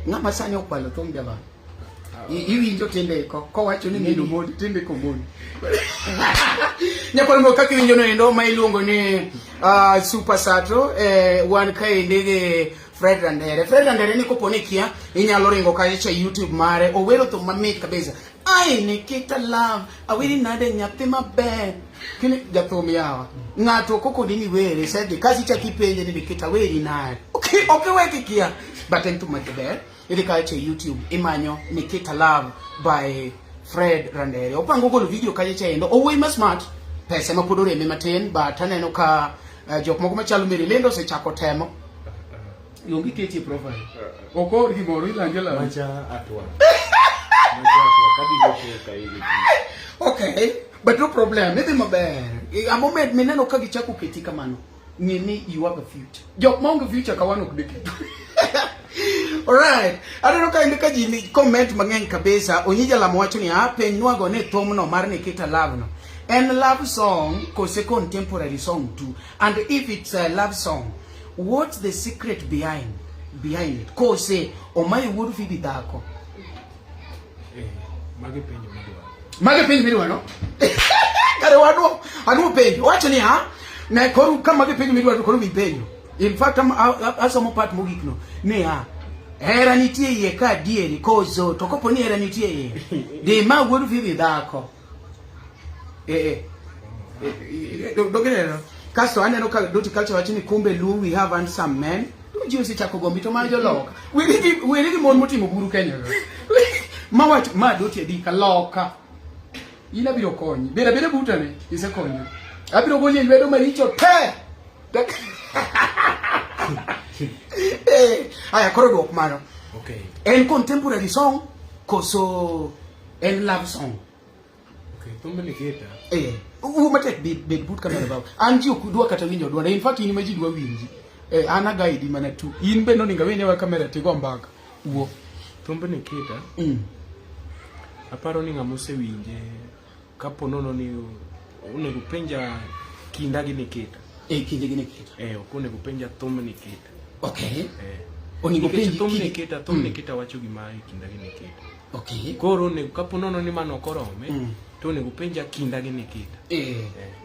Ng'ama sani okwalo thum Javan? Iwinjo tindiko kowacho ni min Omondi tindiko Omondi. Nyakwar mo kaka iwinjo no endo ma iluongo ni Super Sato wan kaendi gi Fred Randere. Fred Randere ni kopo ni kia inyalo ringo kacha YouTube mare owero thum mamit kabisa. Ai Nikita Love awiri nade nyathi maber. Kini jathum yawa. Ng'ato koko ni were sedi kasi cha kipenje ni Nikita weri nade. Okay, okay weki kia. But en thum maber. Idhi kacha YouTube imanyo Nikita Love by Fred Randere. Opango golo video kacha cha endo. Owuoyi ma smart. Pesa ma pod oreme matin but aneno ka jok moko machalo Mary Lendo osechako temo. Onge ketie profile. Ok oor gimoro ilanje lanje. Macha atwa. Macha atwa kadhi ka hivi. Okay, but no problem. Idhi maber. A moment mineno ka gichako keti kamano, ng'e ni you have a future. Jok maonge future ka wan ok diketo. Alright. Aneno ka indika ji ni comment mang'eny kabisa. Onyija Lamo wacho ni ah, penj nwago ni thumno mar Nikita Love no. En love song kose contemporary song too. And if it's a love song, what's the secret behind it? Kose omayo wuod Phoebe dhako. Magi penjo midwaro. Magi penjo midwaro? Kare wadwo aduo penjo. Wacho ni ha ne koro ka magi penjo midwaro koro wi penjo. In fact asomo part mogik no. Ni ha hera nitie iye ka adieri koso to kopo ni hera nitie iye. Di ma wuod Phoebe dhako. Dogineno. Kasto aneno ka Doti Culture wacho ni kumbe Luo we have handsome men. Ji osechako gombi to mana joloka. Weri gi mon motimo buru Kenya. Ma wach ma Doti adi ka loka. In abiro konyi. Beda beda buta ne isekonyo. Abiro goli e lwedo maricho te. Aya koro duok mano. Okay. En contemporary song koso en love song. Okay, thumbe Nikita. Wuo matek bed but kamera baba. An ji ok dwa kata winjo dwonda. In fact in ma ji dwa winji. An a guide mana tu. In be noninga wene wa kamera tigo mbaka. Wuo. Thumbe Nikita. Aparo ni ng'ama osewinje kapo nono ni onego penja kinda gi Nikita. E kinde gi Nikita. Eh, ok onego penja thum Nikita. Okay. Eh. Onego Nikech penji thum kinde- Nikita, thum Nikita wacho gima e kinda gi Nikita. Okay. Koro onego kapo nono ni mano ok orome, to onego penja kinda gi Nikita. Eh.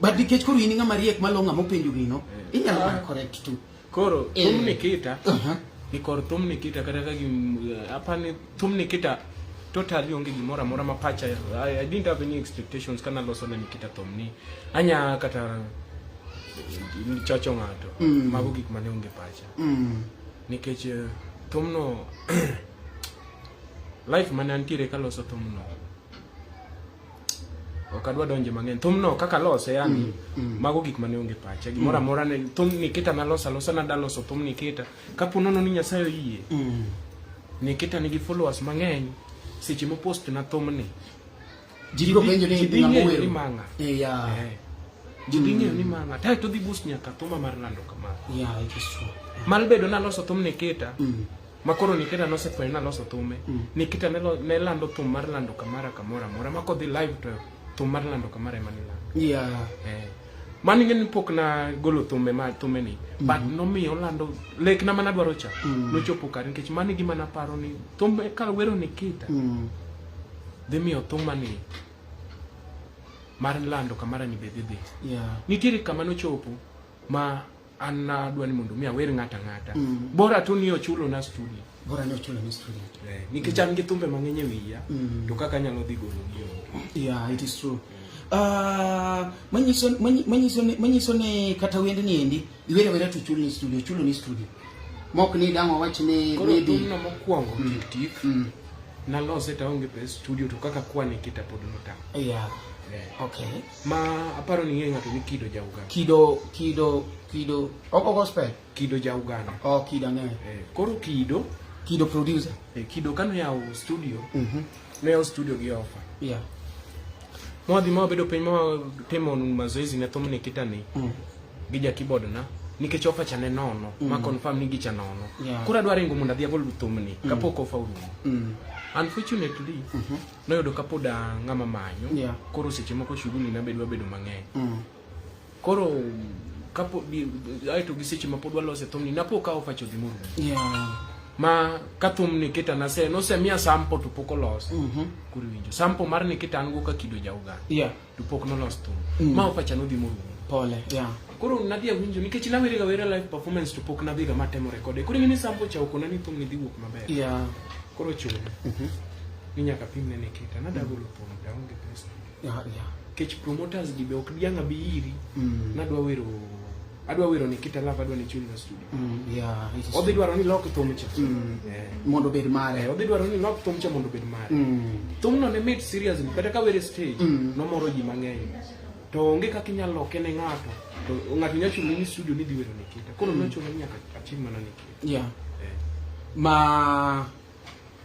But nikech koro in ng'ama riek malo ng'ama openjo gino, inyalo mana correct tu. Koro Eh. thum Nikita, Uh-huh. ni kor thum Nikita kata ka gim apani thum Nikita totally onge gimoro amora ma pacha I didn't have any expectations kana loso ne Nikita thum ni anya kata chocho ng'ato mago gik mane onge pacha nikech thumno life mane antiere kaloso thumno ok adwa donje mang'eny thumno kaka lose yani mago gik mane onge pacha gimoro amora ne thum Nikita naloso alosa nadaloso thum Nikita kapo nono ni Nyasaye oyie Nikita nigi followers mang'eny seche mopost na thumni Ji biro penjo ni ji dhi ng'ama ng'eyo owero. ni manga Eh, yeah. Eh. Ji dhi ng'eyo ni manga tae to dhi boost nyaka thuma mar lando kamano Yeah, it is true. mar bedo naloso thum Nikita ma koro Nikita nosefwenyo naloso thume Nikita ne lando thum mar lando kamara kamoro amora ma kodhi live to thum mar lando kamara ema nilando Yeah. eh. Mano ing'e ni pok na golo thume ma thume ni but nomiyo olando lekna mana dwaro cha nochopo kare nikech mano e gima naparo ni thum ka wero Nikita dhi miyo thuma ni mar lando kamara ni be dhi dhi Yeah. nitiere kama nochopo ma an nadwa ni mondo mi awer ng'ata ng'ata bora tu ni ochulo na studio Bora ni ochulo ni studio. Nikech an gi thumbe mang'eny e wiya to kaka anyalo dhi golo gi onge Yeah, it is true. Manyiso ni kata wendni endi iwero awera to chulo ni studio, chulo ni studio. Mok ni dang' wawach ni koro maybe thumno mokwongo tik tik nalose to aonge pes studio to kaka kwa Nikita pod notamo Yeah. Eh. Okay. Ma aparo ni ing'e ng'ato ni Kido ja Uganda Kido oko gospel. Kido ja Uganda Oh, Kido ang'eyo. Koro Kido Kido producer. Kido kanoyawo studio noyawo studio gi offer Yeah. mwadhi ma wabedo piny ma watimo mazoezi ne thum Nikita ni gi ja keyboard na nikech offer cha ne nono ma confirm ni gicha nono Yeah. koro adwa ringo mondo adhi agol thumni kapok offer orumo unfortunately noyudo kapod ng'ama manyo Yeah. koro seche moko shughuli na bedo bedo mang'eny koro kapo aeto gi seche ma pod walose thumni napo ka offer cha odhi morumo Yeah. ma ka thum Nikita nase nosemiya sample to pok olos koro iwinjo sample mar Nikita an go ka Kido ja Uganda Yeah. to pok nolos thum ma offer cha nodhi morumo Pole. Yeah. koro nadhi awinjo nikech nawerega wera live performance to pok nadhiga matemo rekode koro ing'e ni sample cha okona ni thum ni dhi wuok maber Yeah. koro chuno ni nyaka pimne Nikita nadagolo thum to aonge pesa Yeah, yeah. nikech promoters gi be ok diang' abi iri nadwa wero adwa wero Nikita Love adwa ni chul na studio Yeah, it is odhi dwaro ni lok thum cha mondo obed mare. Odhi dwaro ni lok thum cha mondo obed mare thumno ne mit seriously kata ka were stage nomoro ji mang'eny to onge kaka inyalo loke ne ng'ato to ng'ato nyalo chulo ni studio ni dhi wero Nikita koro nochuno ni nyaka achim mana Nikita Yeah. Ma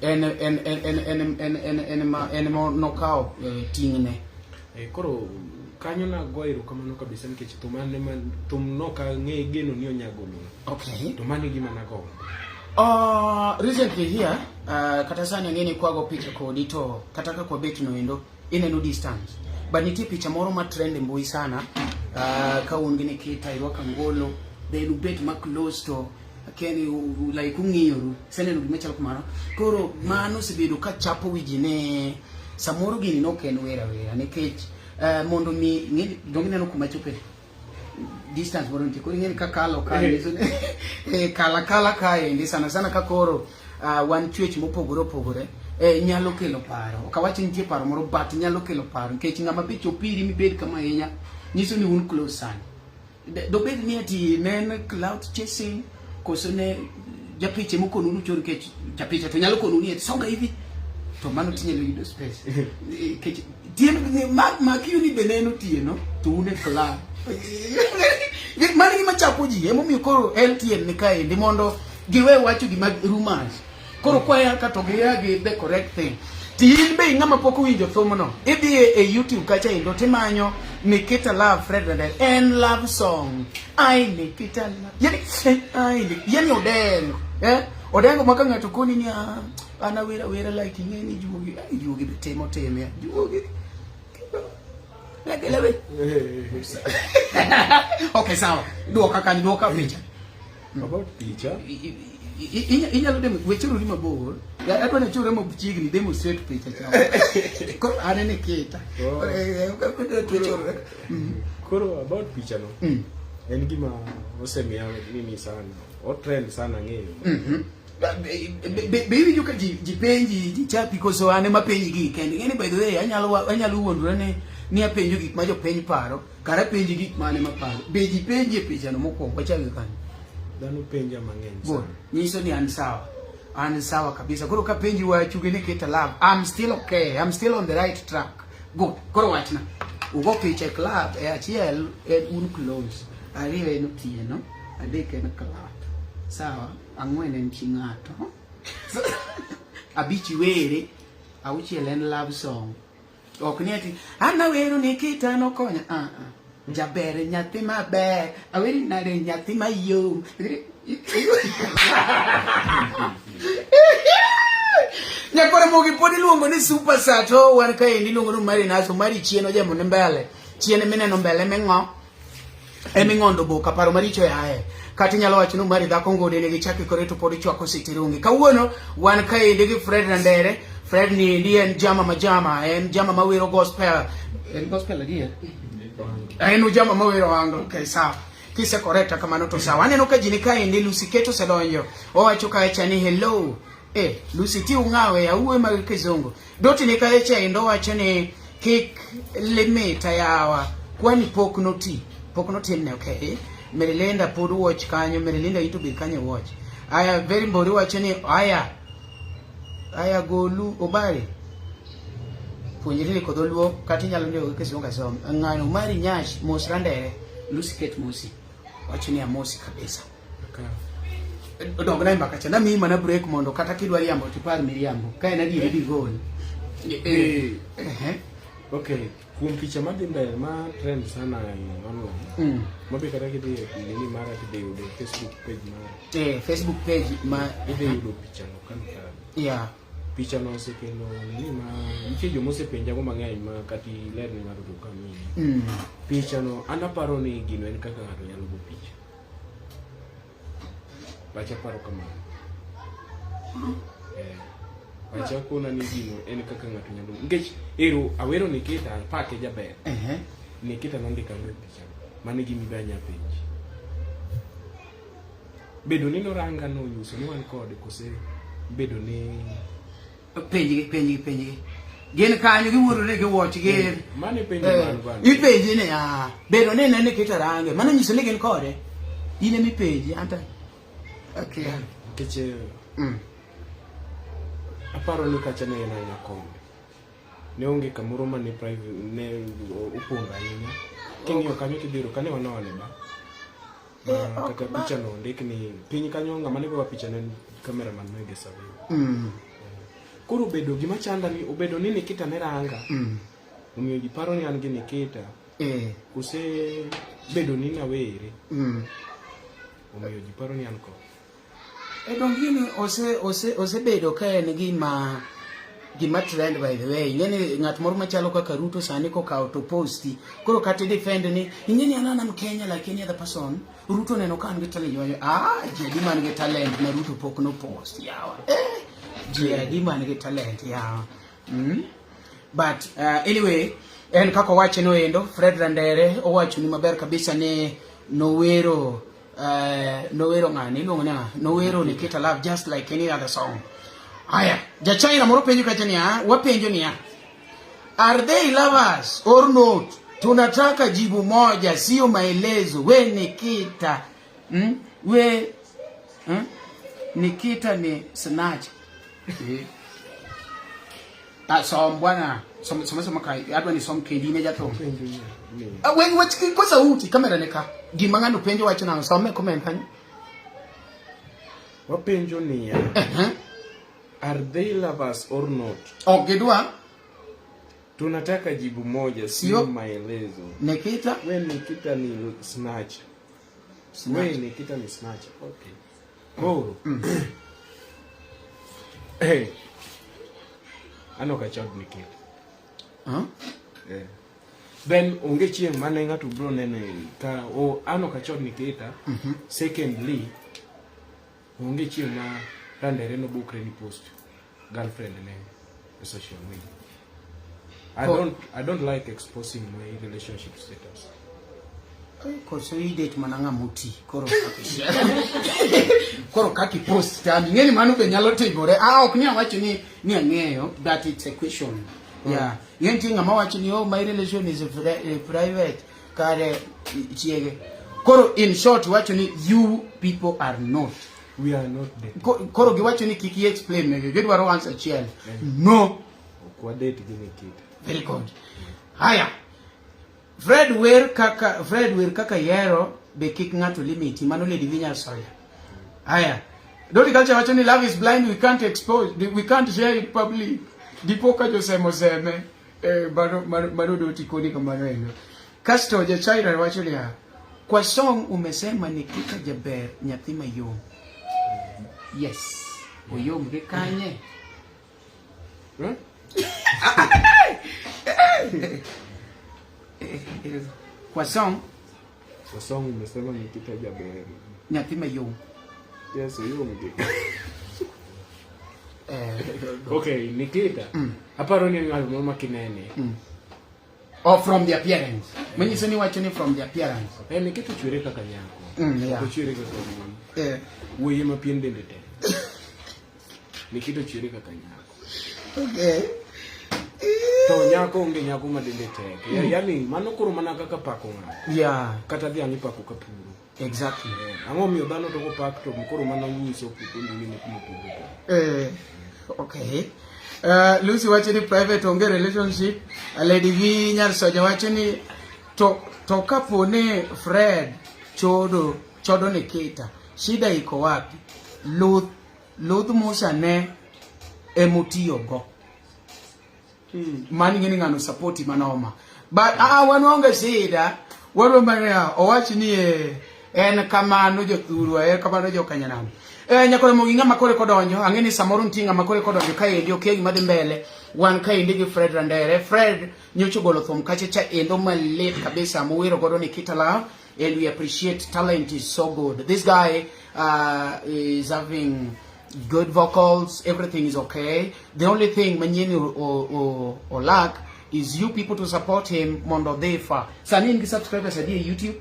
en en en en en en en en ma en mo nokawo ting'ne. Koro kanyo nago erokamano kabisa nikech thum an ema thum nok ang'e geno ni onya golona Okay. to mano e gima nagombo Recently here, kata sani ang'e ni kwago picha kodi to kata kaka wabet no endo ineno distance. But nitie picha moro ma trend e mbui sana ka un gi Nikita irwako angolo then ubet ma close to keni like ung'iyoru iseneno gima chalo kamano koro mano osebedo ka chapo wi ji ne samoro gini nok en wer awera nikech mondo mi donge ineno kuma chope distance moro nitie koro ing'eni kakalo ka nyiso ni kala kala kaendi sana sana ka koro wan chwech mopogore opogore nyalo kelo paro ok awach ni nitie paro moro but nyalo kelo paro nikech ng'ama be chopiri mibed kama ahinya nyiso ni un close sana dobed ni ati ne en clout chasing koso ne japicha mokonu nuchor nikech japicha to nyalo konu ni ati songa hivi to mano tinyalo yudo space nikech tieno makiyo ni be ne en otieno to un e club mano gima chapo ji emomiyo koro LTN ni kaendi mondo giwe wacho gima rumors koro kwaya ka to giya gi the correct thing ti in be ng'ama pok owinjo thumno idhi e YouTube kacha endo timanyo Nikita Love Fred Rendell en love song ai Nikita Love yani ai yani odengo odengo maka ng'ato koni ni an awera wera like ing'e ni juogi ai juogi be timo time juogi Legelewe. Okay, sawa. Duoka kanyo, duoka picha. About picha. Inyalo demo wechuru ni mabor. Adwa ni chure machiegni demonstrate picha cha. Koro an e Nikita. Oh. Koro about picha no. En gima osemiya nini sana. O trend sana ng'eyo. Be iwinjo ka ji penji, ji chapi koso an ema penji gigi kende. Ing'eni by the way, anyalo wuondora ni apenjo gik ma jopiny paro, kara apenji gik ma an ema paro. Be ji penji e pichano mokwongo, wachak gi kanyo. Dhano penja mang'eny Good. sana. Nyiso ni an sawa. An sawa kabisa. Koro ka penji wachu gi Nikita Love, I'm still okay. I'm still on the right track. Good. Koro wachna. Ugo picha e club e achiel en un close. Ariyo en otieno, adek en club. Sawa. Ang'wen en chi ng'ato. Abich iwere, auchiel en love song. Ok ni ati an awero Nikita nokonya. Ah ah. Jaber nyathi maber, aweri nade nyathi mayom. Nyakwara Mogi pod iluongo ni Super Sato, wan kaendi iluongo ni Mari Naso, Mari chien ojemo ni mbele. Chien mineno mbele ming'o. Eming'ondo boka paro maricho yaye. Kata inyalo wacho ni Mari dhako ngode nigi chaki kore to pod ichwako sitirungi. Kawuono wan kaendi gi Fred Randere. Fred ni endi en jama majama, en jama mawero gospel. En gospel adier? En ujama mawero anglo. Okay, sawa. Kise correct kamano to sawa. Aneno ka ji ni kaendi Lucy Keto osedonjo. Owacho kacha ni hello. Lucy ti ung'awe awuoyo mag kizungu. Doti ni kacha endo wacho ni kik limita yawa. Kwani pok noti. Pok notimne, okay. Merilinda pod watch kanyo. Merilinda ito be kanyo watch. Aya very mbori wacho ni aya. Aya golu obare. Puonjri ndiko dholuo kata inyalo ndiko gi kizungu asom. Ng'ano Mari Nyash mos Randere. Lucy Kate mosi. Wacho ni amosi kabisa. Dogna e mbaka cha. Namiyi mana break mondo kata kidwa riambo to ipar miriambo. Ka en adieri digol. Okay, kuom picha madhi mbele ma trend sana e online. Mabe kata kidhi e nini mara tidhi yudo Facebook page mara. Facebook page ma idhi yudo picha no kan kanyo. Yeah. Picha no osekelo nini ma nitie joma osepenja go mang'eny ma kata iler ni ng'ato to kamiyi. Picha no an aparo ni gino en kaka ng'ato nyalo go picha. Pacha paro kamano. Pacha kona ni gino en kaka ng'ato nyalo nikech ero awero Nikita apake jaber. Nikita nondika e picha. Mano e gima ibe anya penji. Bedo ni noranga no onyiso ni wan kode kose bedo ni Penjgi. Gin kanyo giwuondore gi watch gin. Mano e penjo man go. Ipenji ni ah, bedo ni ne Nikita range, mano nyiso ni gin kode. In ema ipenji anta. Okay. Nikech aparo ni kacha ne en aina kombe. Ne onge kamoro mane private ne opondo ahinya. King'iyo kanyo tidhi yudo kane wan e ba. Kata picha no ondik ni piny kanyo ng'ama ne goyo picha ne en cameraman Mege Savio. Koro obedo gima chanda ni obedo ni Nikita ne ranga. Omiyo ji paro ni an gi Nikita. Kose bedo ni nawere. Omiyo ji paro ni an kode. E dong gini osebedo ka en gima trend by the way. Ing'eni ng'at moro machalo kaka Ruto sani kokawo to posti. Koro kata defend ni ing'eni an an Kenya like any other person. Ruto neno ka an gi talent. Wacho, ji adi man gi talent ma Ruto pok no post yawa. Ji adi man gi talent yawa. But anyway, en kaka owache no endo, Fred Randere owacho ni maber kabisa ni nowero nowero ng'ani iluongo ni ng'a? Nowero Nikita Love just like any other song. Aya, ja China moro penjo kacha niya, wapenjo niya, are they lovers or not? Tunataka jibu moja, sio maelezo. We Nikita, We, Nikita ni snatch. Som bwana, som som som ka, adwa ni som kendi ne jathum. We wach kwa sauti kamera ne ka. Gima ng'ano penjo wacho nang'o? Some comment kanyo. Wapenjo niya. Are they lovers or not? Ok gidwa. Tunataka jibu moja, sio maelezo. Nikita? We Nikita ni snatch. Snatch. We Nikita ni snatch. Okay. Koro. Hey. Ano ka chod Nikita? Huh? Then onge chieng' mane ng'ato bro nene ka o an ok achod Nikita. Secondly, onge chieng' ma Randere nobukre ni post girlfriend ne e social media. I don't like exposing my relationship status. Koso idate mana ng'ama oti koro koro kaka ipost tami ng'eni mano be nyalo timore. Ah, ok ni awacho ni ang'eyo that it's a question. Yeah. Ng'e nitie ng'ama wacho ni oh my relation is private kare chiege. Koro in short wacho ni you people are not. We are not dating. Koro giwacho ni kik i explain negi gidwaro answer achiel. No. Ok wadate gi Nikita. Very good. Haya. Fred wer kaka ihero be kik ng'ato limiti mano Lady V Nyasoya. Haya. Dodi Culture wacho ni love is blind, we can't expose, we can't share it public. Dipo ka josemo seme mano doti koni kamano endo. Kasto Jachaira wacho niya, kwa song umesema Nikita jaber nyathi mayom. Yes. Oyom gi kanye? Kwa song umesema Nikita jaber nyathi mayom. Yes, oyom gi. Okay, Nikita. Aparo ni ng'at moro ma kinene. Or from the appearance. Manyiso ni wacho ni from the appearance. Nikita ochwere kaka nyako. Yeah. Ochwere kaka wuoyi. Wuoyi ma pien dende tek. Nikita ochwere kaka nyako. Okay. To nyako onge nyako ma dende tek. Yani mano koro mana kaka pako ng'ato. Yeah. Kata dhiang' ipako ka puro. Exactly. Ang'o miyo dhano to kopak to koro mano nyiso ni kuma opogore. Okay. Lucy wacho ni private onge relationship. Lady V Nyasoja wacho ni to kapo ni Fred chodo Nikita, shida iko wapi? Luth Musa ne emotiyogo. Mani ng'eni ng'ano support manoma. But wan onge shida. Wan mana owach ni en kamano jothurwa, en kamano jokanyanam. Nyakore mogi ng'ama kore kodonjo, ang'e ni samoro nitie ng'ama kore kodonjo kaendi okia gima dhi mbele. Wan kaendi gi Fred Randere. Fred nyocha ogolo thum kacha cha endo malit kabisa mowero godo Nikita Love, and we appreciate talent is so good. This guy is having good vocals, everything is okay. The only thing manyeni or lack is you people to support him mondo dhi far. Sani in gi subscribers adi e YouTube?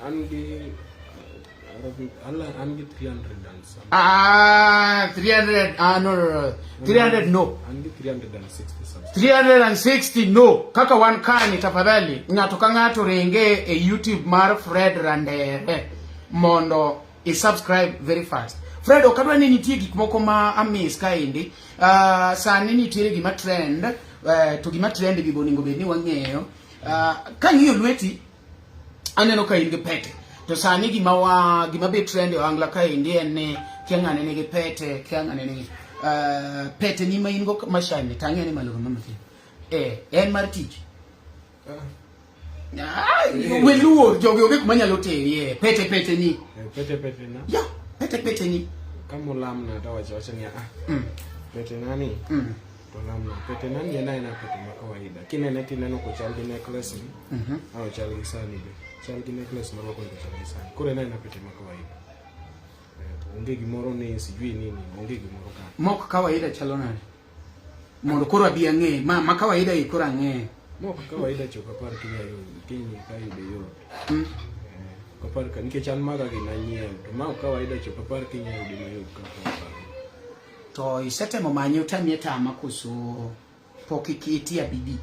An gi 300 and some. 300, no, 300 no. An gi 360 subscribers. 360 no. Kaka wan kani tafadhali, ng'ato ka ng'ato ringe e YouTube mar Fred Randere mondo i subscribe very fast. Fred, ok adwa ni nitie gik moko ma amis kaendi. Sani nitiere gima trend, to gima trend gi boningo bed ni wang'eyo. Kang'iyo lweti, aneno ka in gi pete. To sani gima be trend e ohangla kaendi en ni kia ng'ane nigi pete, kia ng'ane nigi pete ni ma in go mashine, tang'e ni malo kama matin. En mar tich. Weluo jogi onge kuma nyalo terie. Pete pete ni. Pete pete na. Ya, pete pete ni. Kama olamna to wacho wacho ni Pete nani? To olamna. Pete nani en aena pete ma kawaida. Kinene tineno kochal gi necklace ni. Chal gi sani be. Chal gi necklace marwako ni chal gi sani. Koro en aena pete ma kawaida. Onge gimoro ni sijui nini, onge gimoro ka. Mok kawaida chalo nade? Mondo koro abi ang'e, ma kawaida i koro ang'e. Mok kawaida chok apar kinyi ka yude yot. Apar ka nikech an maga gi nanyiewo, to ma ok kawaida chok apar kinya yude mayot kaka apar. To isetemo manye otamie tama koso pok itia bidii?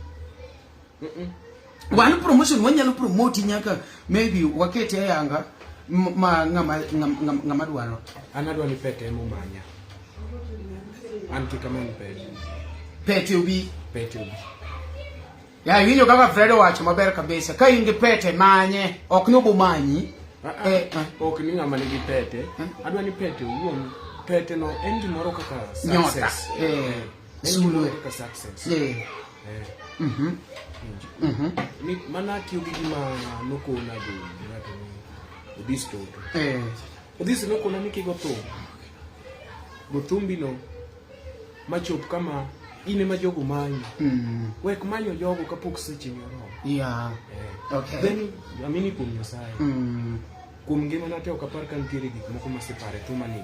Wan promotion wanyalo promote nyaka maybe wakete e yanga ma ng'ama dwaro. An adwa ni pete ema omanya. An kik amany pete. Pete obi. Pete obi. Ya iwinjo kaka Fred owacho maber kabisa. Ka in gi pete manye, ok ni obo manyi. Ok ni ng'ama nigi pete. Adwa ni pete owuon. Pete no en gimoro kaka success. Nyota. En gimoro kaka success. Ni mana tiyo gi gima nokona gi ng'ato ni Odhis Toto. Odhis nokona ni kigo thum. Go thumbi no machop kama In ema jogo manyi. Wek manyo jogo kapok seche ni oromo. Yeah. Okay. Then amini kuom Nyasaye. Kuom ngimana te ok apar ka nitiere gik moko masepare thuma ni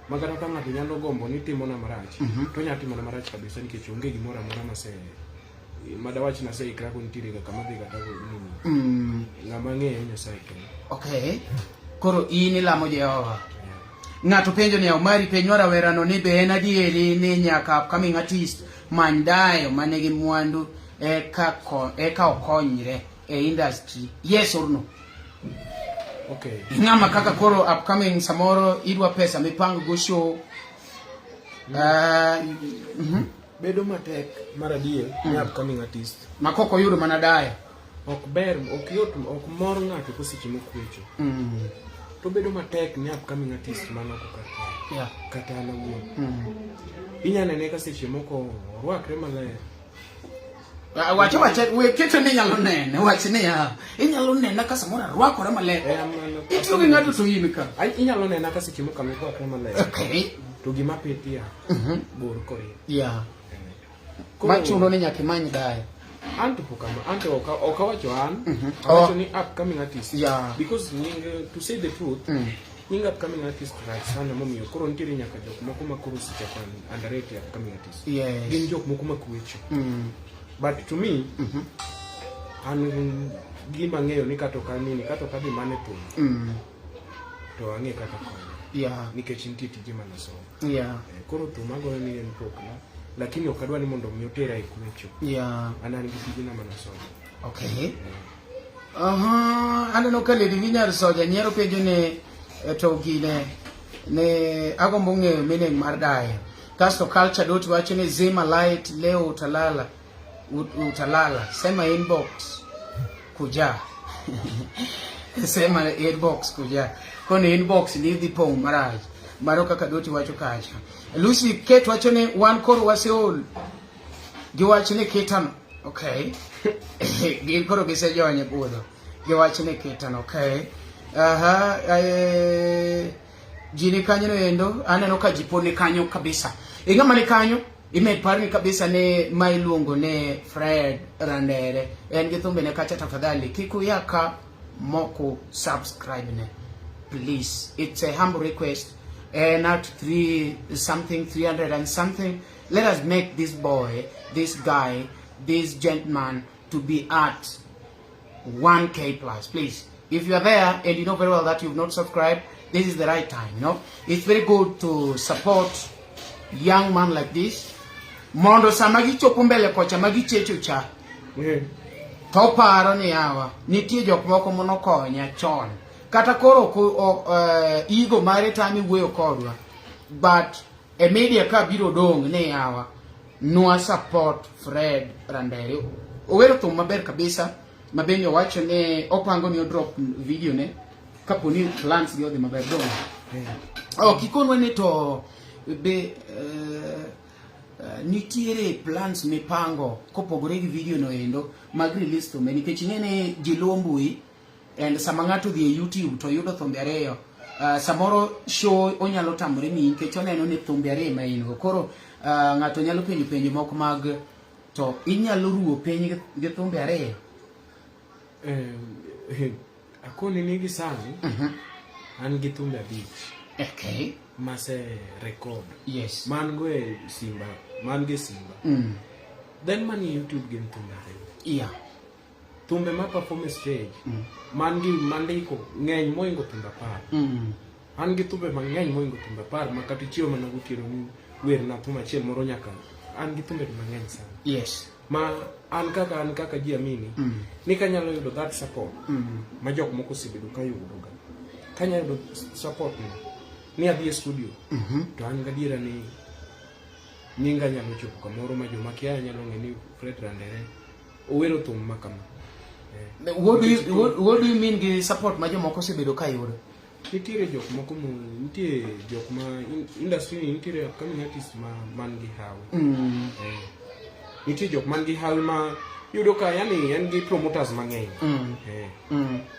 ma kata ka ng'ato nyalo gombo ni timona marach to onyalo timona marach kabisa nikech onge gimoro amora mase madawach naseikra ko nitiere ga kama dhi kata nini. Ng'ama ng'eyo Nyasaye kende. Okay. Koro in ilamo Jehova. Ng'ato penjo ni Omari penjwa rawerano ni be en adieri ni nyaka upcoming artist many dayo manigi mwandu eka eka okonyre e industry. Yes or no? Okay. Ng'ama kaka koro upcoming samoro idwa pesa mipang go show. Bedo matek mar adier ni upcoming artist Makoko yudo mana dayo. Ok ber, ok yot, ok mor ng'ato koseche mokwecho. To bedo matek ni upcoming artist mano ok kar kae. Kata an awuon. Inya nene ka seche moko orwakre maler. Wacho wacha we keto ni inyalo nene wach niya inyalo nena ka samoro arwakora maler. Itiyo gi ng'ato to in ka. Inyalo nena ka seche moko arwakre maler. Okay. To gima pitia bor koria. Machuno ni nyaka imany dayo. An to pok an to ok awacho an. Awacho ni upcoming artist. Because nying, to say the truth, nying upcoming artist rach sana momiyo koro nitiere nyaka jok moko ma koro osechako underrate upcoming artist. Gin jok moko ma kwecho. But to me, an gima ang'eyo ni kata ok anini, kata ok adhi mana e thum, to ang'e kaka konyo. Nikech nitie tije manasomo. Koro thum agoyo ni en pokna, lakini ok adwa ni mondo mi otera e kwecho. An an gi tijena manasomo. Okay. Aneno ka Lady Vinyar Soja nyiero penjo ni to gine ne agombo ng'eyo meaning mar dayo. Kasto Culture Dot wacho ni zima light leo utalala. Utalala. Sema inbox kuja. Sema inbox kuja. Koni inbox ni dhi pong' marach. Mano kaka Doti wacho kacha. Lucy Kate wacho ni wan koro waseol giwach ni kitano. Okay. Gin koro gisejony e budho. Giwach ni kitano. Okay. Aha, ji ni kanyo endo, aneno ka ji pod ni kanyo kabisa. Ing'ama ni kanyo? Imed parni kabisa ni ma iluongo ni Fred Randere. En gi thumbe ne kacha tafadhali. Kik uya ka moko subscribe ne. Please. It's a humble request. Not 3 something, 300 and something. Let us make this boy, this guy, this gentleman to be at 1K plus, please. If you are there and you know very well that you've not subscribed, this is the right time, you know. It's very good to support young man like this. Mondo sama gichopo mbele kocha ma gichecho cha. To paro ni yawa, nitie jok moko monokonya chon. Kata koro ego mare tami wuoyo kodwa. But e media ka biro dong' ni yawa, nwa support Fred Randere. Owero thum maber kabisa, ma bende owacho ni opango ni odrop video ne kapo ni plans gi odhi maber dong'. Oh, kikonwa ni to be nitiere plans mipango kopogore gi video no endo mag release thumbe, nikech ing'e ni ji luwo mbui and sama ng'ato odhi e YouTube to yudo thumbe ariyo, samoro show onyalo tamore miyi nikech oneno ni thumbe ariyo ma in go. Koro ng'ato nyalo penjo penjo moko mag to inyalo ruwo piny gi thumbe ariyo. Akoni ni gi sani an gi thumbe 5. Okay. Mase record. Yes. Man go e simba, man gi simba. Then man YouTube gin thumbe ariyo. Thumbe ma perform e stage. Man gi mandiko ng'eny moingo thumbe 10. An gi thumbe mang'eny moingo thumbe 10 ma kata ichiewo mana gotieno ni wer na thum achiel moro nyaka. An gi thumbe mang'eny sana. Yes. Ma an kaka ji amini ni kanyalo yudo that support ma jok moko osebedo ka yudo ga. Kanyalo yudo support no ni adhi e studio to an gadiera ni nyinga nyalo chopo kamoro ma joma kia nyalo ng'e ni Fred Randere owero thum ma kama. What do you mean gi support ma jomoko osebedo ka yudo? Nitiere jok moko mo, nitie jok ma industry ni nitiere upcoming artist ma man gi hawi. Nitie jok man gi hawi ma yudo ka yani en gi promoters mang'eny.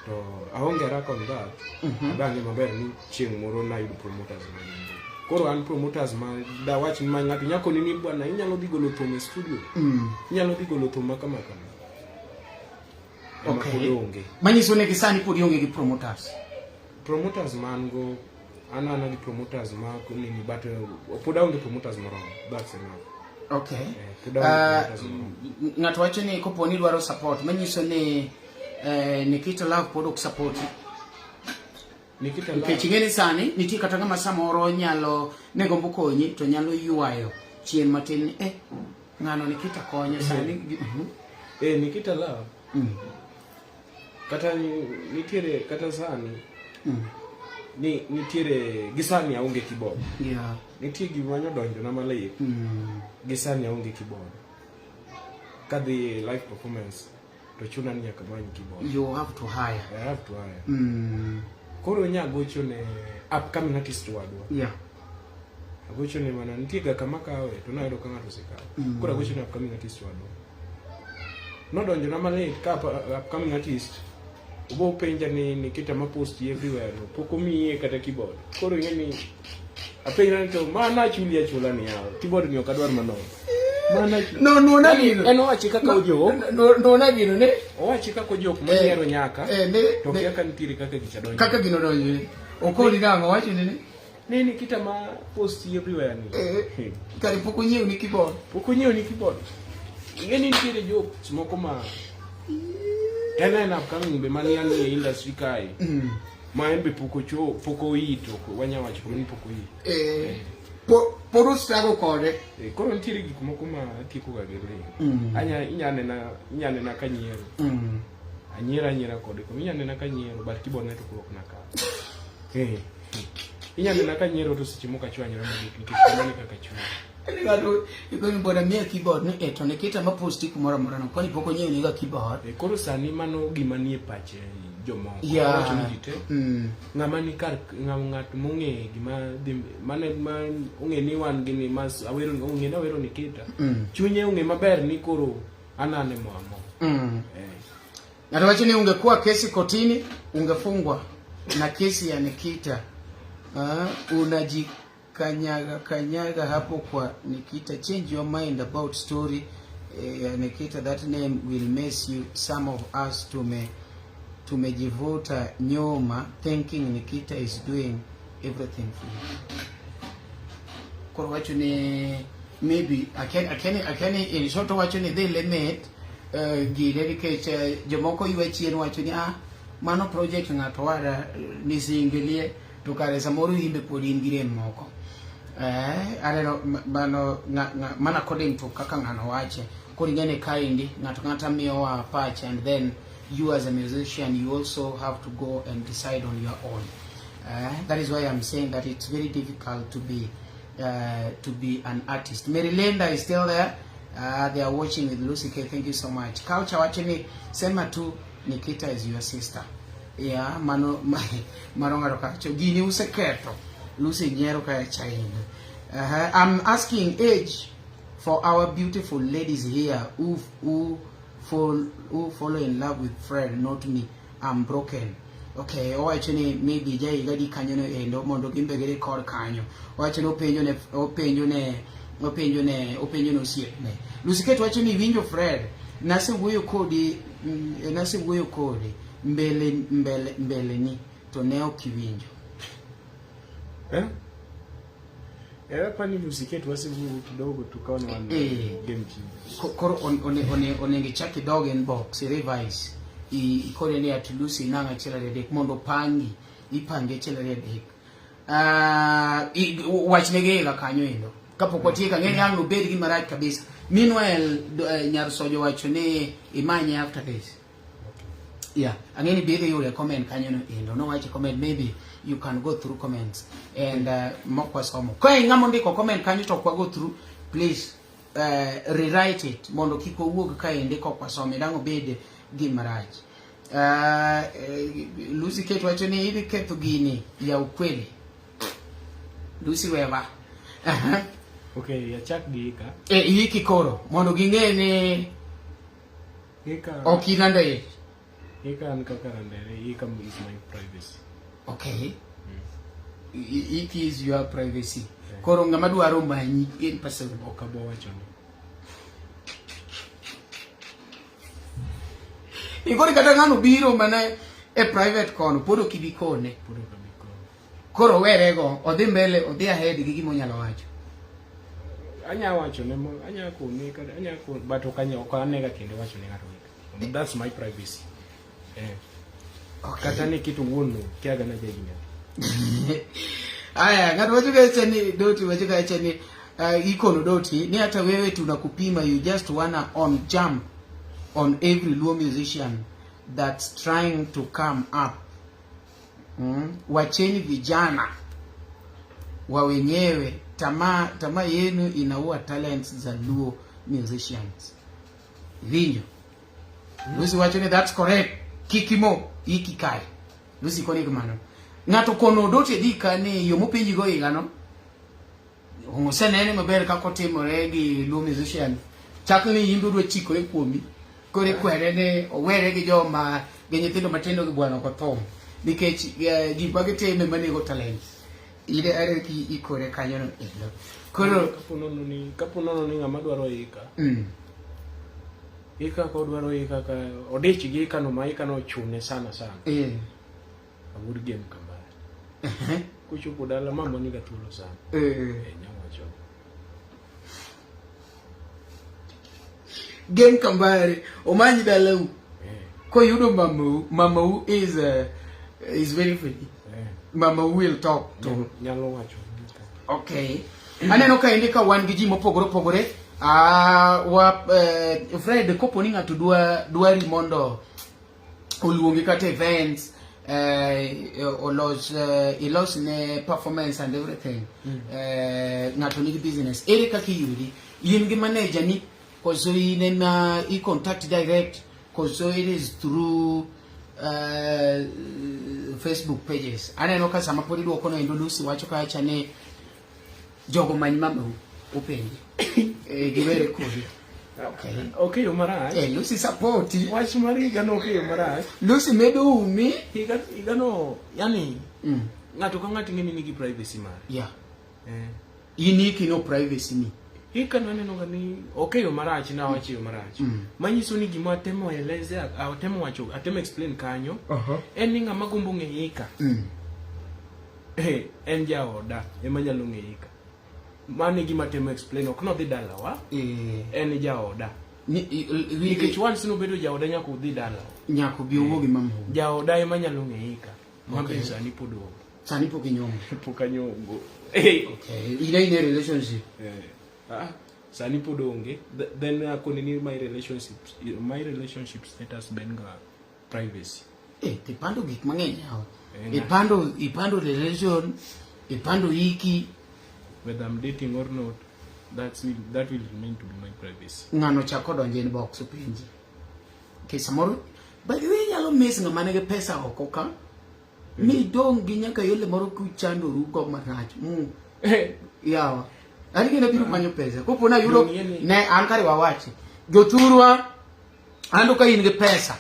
To aonge haraka on that. Abang'e maber ni chieng' moro nayud promoters mang'eny. Koro an promoters ma dawach ni ma ng'ato nyako ni ni bwana inyalo dhi golo thum e studio. Inyalo dhi golo thum ma kama kama. Ema Okay. pod onge. Manyiso ni gisani pod ionge gi promoters. Promoters ma an go an ana gi promoters ma nini but pod aonge promoters moromo. That's enough. Okay. Eh, pod aonge promoters moromo. Ng'ato wacho ni kopo ni dwaro support manyiso ni Nikita Love pod ok support. Nikita Nikech Love. ing'e ni sani nitie kata ng'ama samoro nyalo ne gombo konyi to nyalo ywayo chien matin ni ng'ano Nikita konye sani. Nikita Love. Kata nitiere kata sani ni nitiere gi sani aonge keyboard. Yeah. Nitie gima nyodonjona malit. Gi sani aonge keyboard. Kadhi e live performance to chuna ni nyaka many keyboard. You have to hire. I have to hire. Koro nya gocho ne upcoming artist wadwa. Yeah. Agocho ne mana nitie ga kama kawe to nayudo ka ng'ato osekawo. Koro agocho ne upcoming artist wadwa. Nodonjona malit ka upcoming artist obo penja ni Nikita ma post everywhere no pok omiye kata keyboard. Koro ing'e ni apenja ni to mana achuli achula ni yawa keyboard ni ok adwar manono. Mana No, nuona gino. En owachi kaka ojok. Nuona gino ne. Owachi kaka ojok manyiero nyaka. Ne, To ne, kia ka nitiere kaka gicha donjo. kaka gino donjo ne. Okoni nang'o wacho ni ne. Ne Nikita ma post everywhere ni. Kare pok onyiew ni keyboard. Pok onyiew ni keyboard. Ing'e ni nitiere jokes moko ma en en upcoming be mane an e industry kae. Ma en be pok ocho pok oito wanya wacho kuma ni pok oito. Pod ostrago kode. Koro nitiere gik moko ma atieko ga gi ling. Anya inya nena ka nyiero. Anyiero anyiera kode. Koro inya nena ka nyiero but keyboard ne to koro ok nakaw. Inya nena ka nyiero to seche moko achwanyora malit nikech kamano e kaka chunya. Ng'ato ikoni bwana miya keyboard ni to Nikita ma posti kumoro amora no kwani pok onyiew niga keyboard. Koro sani mano gima nie pache jomoko. Yeah. Wacho ni ji te. Ng'ama ni kar ng'at mong'e gima dhi mane ma ong'e ni wan gi ni mas awero ong'e ni awero Nikita. Chunye ong'e maber ni koro anane mo amo. Ng'ato wacho ni ungekuwa kesi kotini ungefungwa na kesi ya Nikita. Unajikanyaga kanyaga hapo kwa Nikita. Change your mind about story ya Nikita. That name will mess you. Some of us tumejivuta nyuma thinking Nikita is doing everything for you. Koro wacho ni maybe aken in short wacho ni they limit gine nikech jomoko ywe chien wacho ni mano project ng'ato wada nisingilie to kare samoro in be pod in gi rem moko. Aneno mano mana according to kaka ng'ano wache. Koro ing'e ni kaendi ng'ato ng'ata miyowa pache and then you as a musician you also have to go and decide on your own. That is why I'm saying that it's very difficult to be an artist. Mary Linda is still there. They are watching with Lucy K. Thank you so much. Culture watching me. Sema tu Nikita is your sister. Yeah, mano mano ngaro kacho. Gini useketho. Lucy nyiero ka chain. I'm asking age for our beautiful ladies here who follow in love with Fred, not me. I'm broken. Okay, owacho ni maybe jaiga di kanyo no endo mondo gimbe gi record kanyo. Owacho ni openjo ne osiepne. Lucy Kate wacho ni winjo Fred, nasewuoyo kodi mbele ni to ne ok iwinjo. Hapa ni Lucy Kate wasewuoyo kidogo tukaona wan game chini. Koro onego ichak idog inbox revise. Ikone ni at Lucy nang' achiel ariyo adek mondo opangi, ipange achiel ariyo adek. Wachnegi higa kanyo endo. Kapok watieko ang'e ni ang' obed gima rach kabisa. Meanwhile, Nyar Sojo wacho ni imanye after this. Yeah, ang'e ni biro yude comment kanyo no endo. Nowacho comment, maybe you can go through comments and mok wasomo. Ka ng'ama ondiko comment kanyo to ok wa go through, please rewrite it mondo kik owuog kaendi kok wasome, dang' obed gima rach. Lucy Kate wacho ni idhi ketho gini ya ukweli. Lucy wewa. Okay, achak gi ika. Iki koro mondo ging'e ni Ika ok in underage. Ika an kaka randere, ika is my privacy. Okay. It is your privacy. Koro ng'ama dwaro manyi in person. Ok abo wacho ni. Ikori kata ng'ano biro mana e private kono pod ok ibi kone. Pod ok abi kone. Koro werego, odhi mbele, odhi ahead gi gima onyalo wacho. Anya wacho ne anya kone kata anya kone but ok anya ok anega kendo wacho ne ng'ato. That's my privacy. Eh. Okay. Kata ni kitu wuon no kiaga na jahigni adi. Aya, ng'ato wacho kacha ni Doti wacho kacha ni ikono Doti ni hata wewe tunakupima, you just wanna on jump on every Luo musician that's trying to come up. Wacheni vijana wa wenyewe, tamaa yenu inaua talents za Luo musicians. Winjo. Lucy wacho ni that's correct. Kikimo iki kae. Lucy koni kamano. Ng'ato kono Doti dhi ka ni yo mopenji go higa no. Osenene maber kaka otimore gi Luo musician. Chak ni in dwa chikore kuomi. Koro ikwere ni owere gi joma gi nyithindo matindo gi bwana ok othum. Nikech gik ma gitimo ema nego talent. Ine are ki ikore kanyo no endo. Koro Kapo nono ni ng'ama dwaro ika. Ika ka odwaro ika ka odich gi ika no ma ika no ochune sana sana. Awuod Gem Kambare. Kochopo dala mama niga thuolo sana. Nyawacho. Gem Kambare omanyi dalau. Koyudo mamau, mamau is very funny. Mama will talk to. Nyalo wacho. Okay. Aneno ka endi ka wan gi ji mopogore opogore. Fred, kopo ni ng'ato dwari mondo oluongi kata events, olos, ilos ne performance and everything. Ng'ato nigi business. Ere kaka iyudi? In gi manager ni koso in ema i contact direct, koso it is through Facebook pages. Aneno ka sama pod iduoko no endo Lucy wacho kacha ni jogo many mamau openji. Giwere kodi. Okay. Okay, yo marach. Lucy support. Wach mar higa no okay, yo marach. Lucy medo umi. Higa no, yani, ng'ato ka ng'ato ng'e ni nigi privacy mare. Yeah. In iki no privacy ni. Hika no aneno ga ni okay yo marach na wacho yo marach. Manyiso ni gima atemo eleze, atemo wacho, atemo explain kanyo. En ni ng'ama gombo ng'e hika. En jaoda ema nyalo ng'e hika. Mano e gima atemo explain, ok nodhi dalawa. En jaoda. Nikech once nobedo jaoda nyaka udhi dalawa. Nyaka obi owuo gi mamau. Jaoda ema nyalo ng'e hika. Mabe sani pod onge. Sani pok inyombo. Pok anyombo. Okay. In a relationship. Sani pod onge. Then akoni ni my relationship status ben ga privacy. Ipando gik mang'eny yawa. Ipando relation, ipando hiki. Whether I'm dating or not, that will remain to be my privacy. Ng'ano chako donjo inbox openji. Okay, samoro, by the way, inyalo miss ng'ama nigi pesa oko ka. Mi dong' gi nyaka yole moro kuchandoru go marach. Yawa. An gina biro manyo pesa. Kopo na yudo ne an kare wawachi. Jothurwa an ka in gi pesa.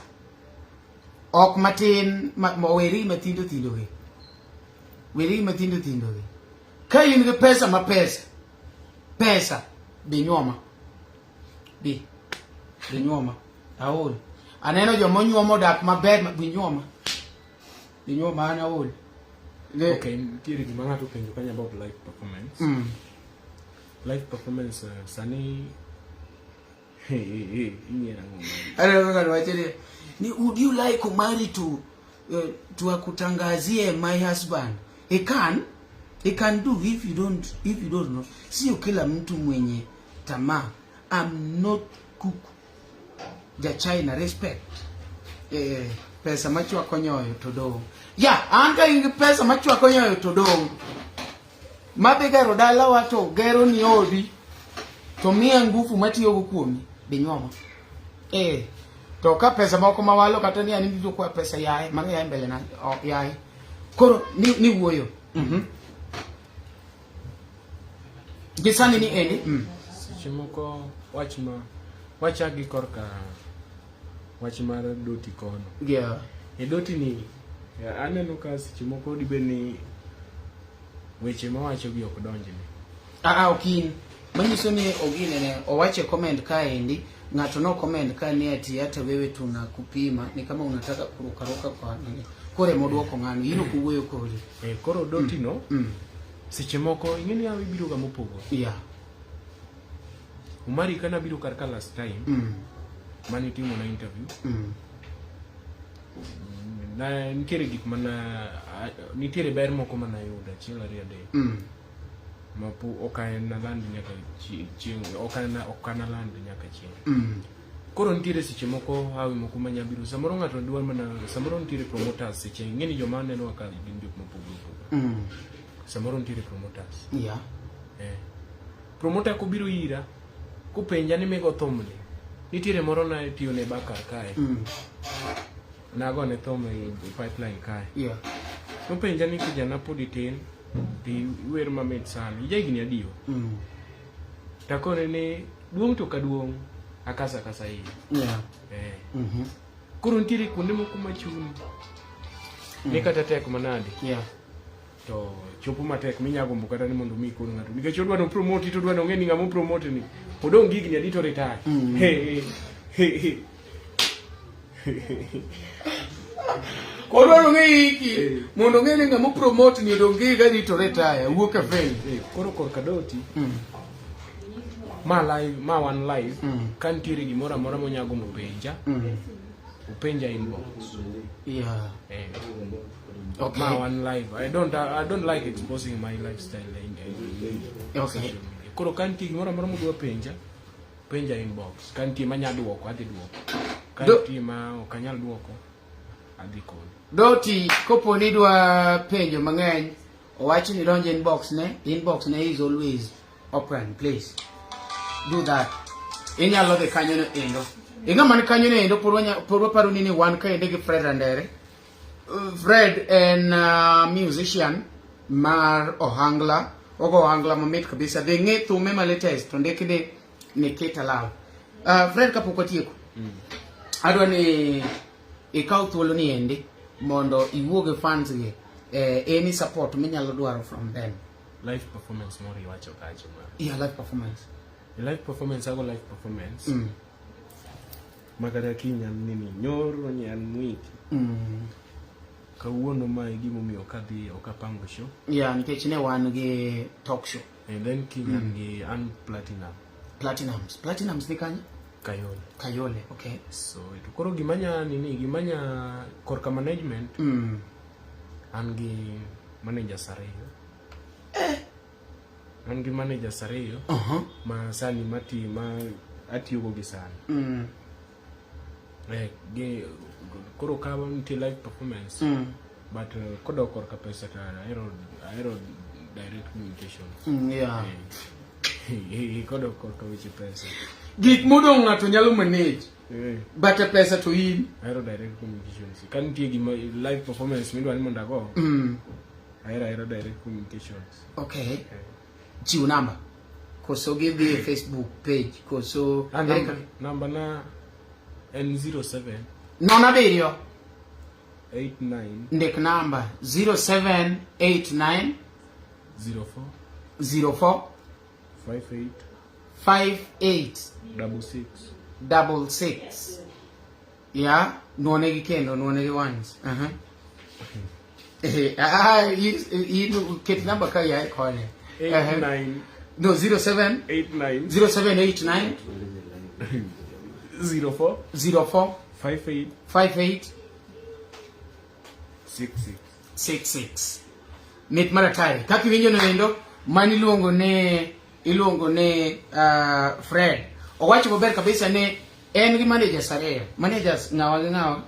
Ok matin ma weri matindo tindo gi. Weri matindo tindo gi. Ka in gi pesa ma pesa. Pesa bi nyuoma. Bi. Bi nyuoma. Aol. Aneno joma nyuomo dak maber bi nyuoma. Bi nyuoma an aol. Okay, nitiere gima ng'ato openjo kanyo about live performance. Live performance sani Aneno kaka wacho ni would you like Omari to akutangazie my husband? He can do if you don't know. Sio kila mtu mwenye tamaa. I'm not cook. Ja China respect. Pesa machwako nyoyo to dong. Ya, an ka in gi pesa machwako nyoyo to dong. Madhi gero dalawa to gero ni odi. To miya ngufu matiyogo kuomi, bi nyuoma. To ka pesa moko mawalo kata ni an ibiro kwa pesa yaye, mano yaye mbele na, oh, yaye. Koro ni wuoyo. Gi sani ni endi. Seche moko wach ma wachak gi korka wach mar Doti kono. E Doti ni aneno ka seche moko dibed ni Weche mawacho gi ok donjne. Ah, ok in. Manyiso ni ogine ne owacho e comment kaendi, ng'ato no comment ka ni ati hata wewe tunakupima ni kama unataka kurukaruka kwa nini. Koro ema oduoko ng'ano, in ok owuoyo kodi. Eh, koro doti no seche moko ing'e ni hawi biro ga mopogore. Yeah. Umari kana biro kar ka last time mane itimo na interview na nitiere gik mana nitiere ber moko mana yudo achiel ariyo adek ma po ok analand nyaka chieng' ok analand nyaka chieng'. Koro nitiere seche moko hawi moko manya biro samoro ng'ato dwa mana samoro nitiere promoters seche ing'e ni joma neno ka gin jok mopogore opogore. Samoro nitiere promoters. Yeah. Promoter kobiro ira kopenja ni migo thumni nitiere moro na tiyo ne ba kar kae. Nagone thum e pipeline kae. Yeah. Nopenja ni kijana pod itin to iwer mamit sana ija higni adiwa. Takone ni duong' to ka duong' akasa akasa iye. Yeah. Koro nitiere kuonde moko machuni ni kata tek manade. Yeah. To chopo matek minya gombo kata ni mondo mi ikon ng'ato nikech odwa no promote to odwa no ng'e ni ng'ama promote ni odong' gi higni adi to retire. Odwaro ng'e hiki mondo ong'e ni ng'ama promote ni odong' gi higa adi to retire wuok e fail. Koro korka doti ma live ma wan live ka nitiere gimoro amora monya gombo penja upenja inbox. Yeah. Okay. Ma wan live. I don't like exposing my lifestyle in Okay. social media. Koro ka nitie gimoro amora modwa penja penja inbox. Ka nitie manya duoko adhi duoko. Ka nitie ma ok anyal duoko adhi koni. Doti kopo ni idwa penjo mang'eny owach ni donj inbox ne is always open, please do that. Inyalo dhi kanyo no endo. Ing'ama ni kanyo no endo pod waparo ni wan kaende gi Fred Andere. Fred en musician mar ohangla, ogo ohangla mamit kabisa. Dhi ng'i thume ma latest to ndik ni Nikita Love. Fred kapok watieko, adwa ni ikaw thuolo ni endi mondo iwuo gi fans gi any support minyalo dwaro from them. Live performance moro iwacho kacho ma. Yeah, live performance. Live performance ago live performance. Makata kiny an nini nyoro ni an mwiki. Kawuono ma e gimomiyo ok adhi ok apango show. Yeah, nikech ne wan gi talk show. And then kiny an gi an Platinum. Platinums. Platinums ni kanye? Kayole. Kayole, okay. So to koro gimanya nini gimanya korka management. An gi managers ariyo. An gi managers ariyo. Ma sani mati ma atiyogo gi sani. Gi koro ka nitie live performance. But kodok korka pesa to ahero direct communication. Yeah. Kodok korka weche pesa. Gik modong' ng'ato nyalo manage. But pesa to in. Ahero direct communications. Ka nitie gima live performance midwa ni mondo ago. Ahero direct communications. Okay. Chiw namba. Koso gidhi e Facebook page. Koso Namba na en 07 07 89 Ndik namba 0789 04 04 58 58 66 66. Yeah, nuone gi kendo, nuone gi once. Ket namba ka ya kone. 89 No, 07 89 0789 04 04 58 58 66 66. Mit maratari. Kaka iwinjo no endo, mani iluongo ni Fred. Owacho maber kabisa ni en gi managers ariyo. Managers ng'awa gi ng'awa?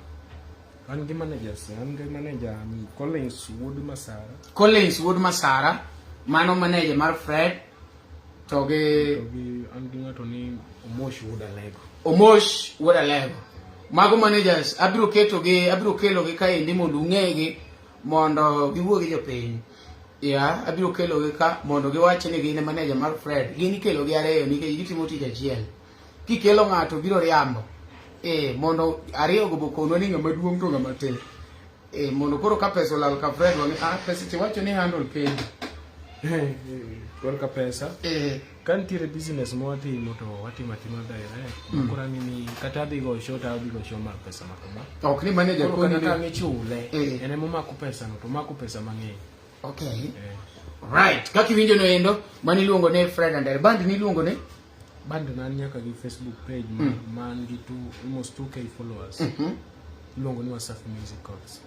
An gi managers, an gi manager Collins Wuod Masara. Collins Wuod Masara, mano manager mar Fred. To gi an gi ng'ato ni Omosh Wuod Alego. Omosh Wuod Alego. Mago managers abiro keto gi, abiro kelo gi kaendi mondo ung'egi mondo giwuo gi jopiny. Yeah, abiro kelo gi ka mondo giwach ni gin e manager mar Fred. Gin ikelo gi ariyo nikech gitimo tich achiel. Kikelo ng'ato biro riambo. Mondo ariyo go bokonwa ni ng'ama duong' to ng'ama tin. Mondo koro ka pesa olal ka Fred wang'e, pesa tiwacho ni handle kendi. Korka pesa. Eh. Ka nitiere business ma watimo to watimo atima direct. Koro ang'e ni kata adhi go show to adhi go show mar pesa ma kama. Ok ni manager Koro koni kata ni- ka ang' ichule, Eh. en ema omako pesa no to omako pesa mang'eny. Okay. Eh. Right. Kaka iwinjo no endo, mano iluongo ne Fred Andere. Band ni iluongo ne? Band na nyaka gi Facebook page ma, man gi almost 2K followers. Iluongo ni Wasafi Musicals.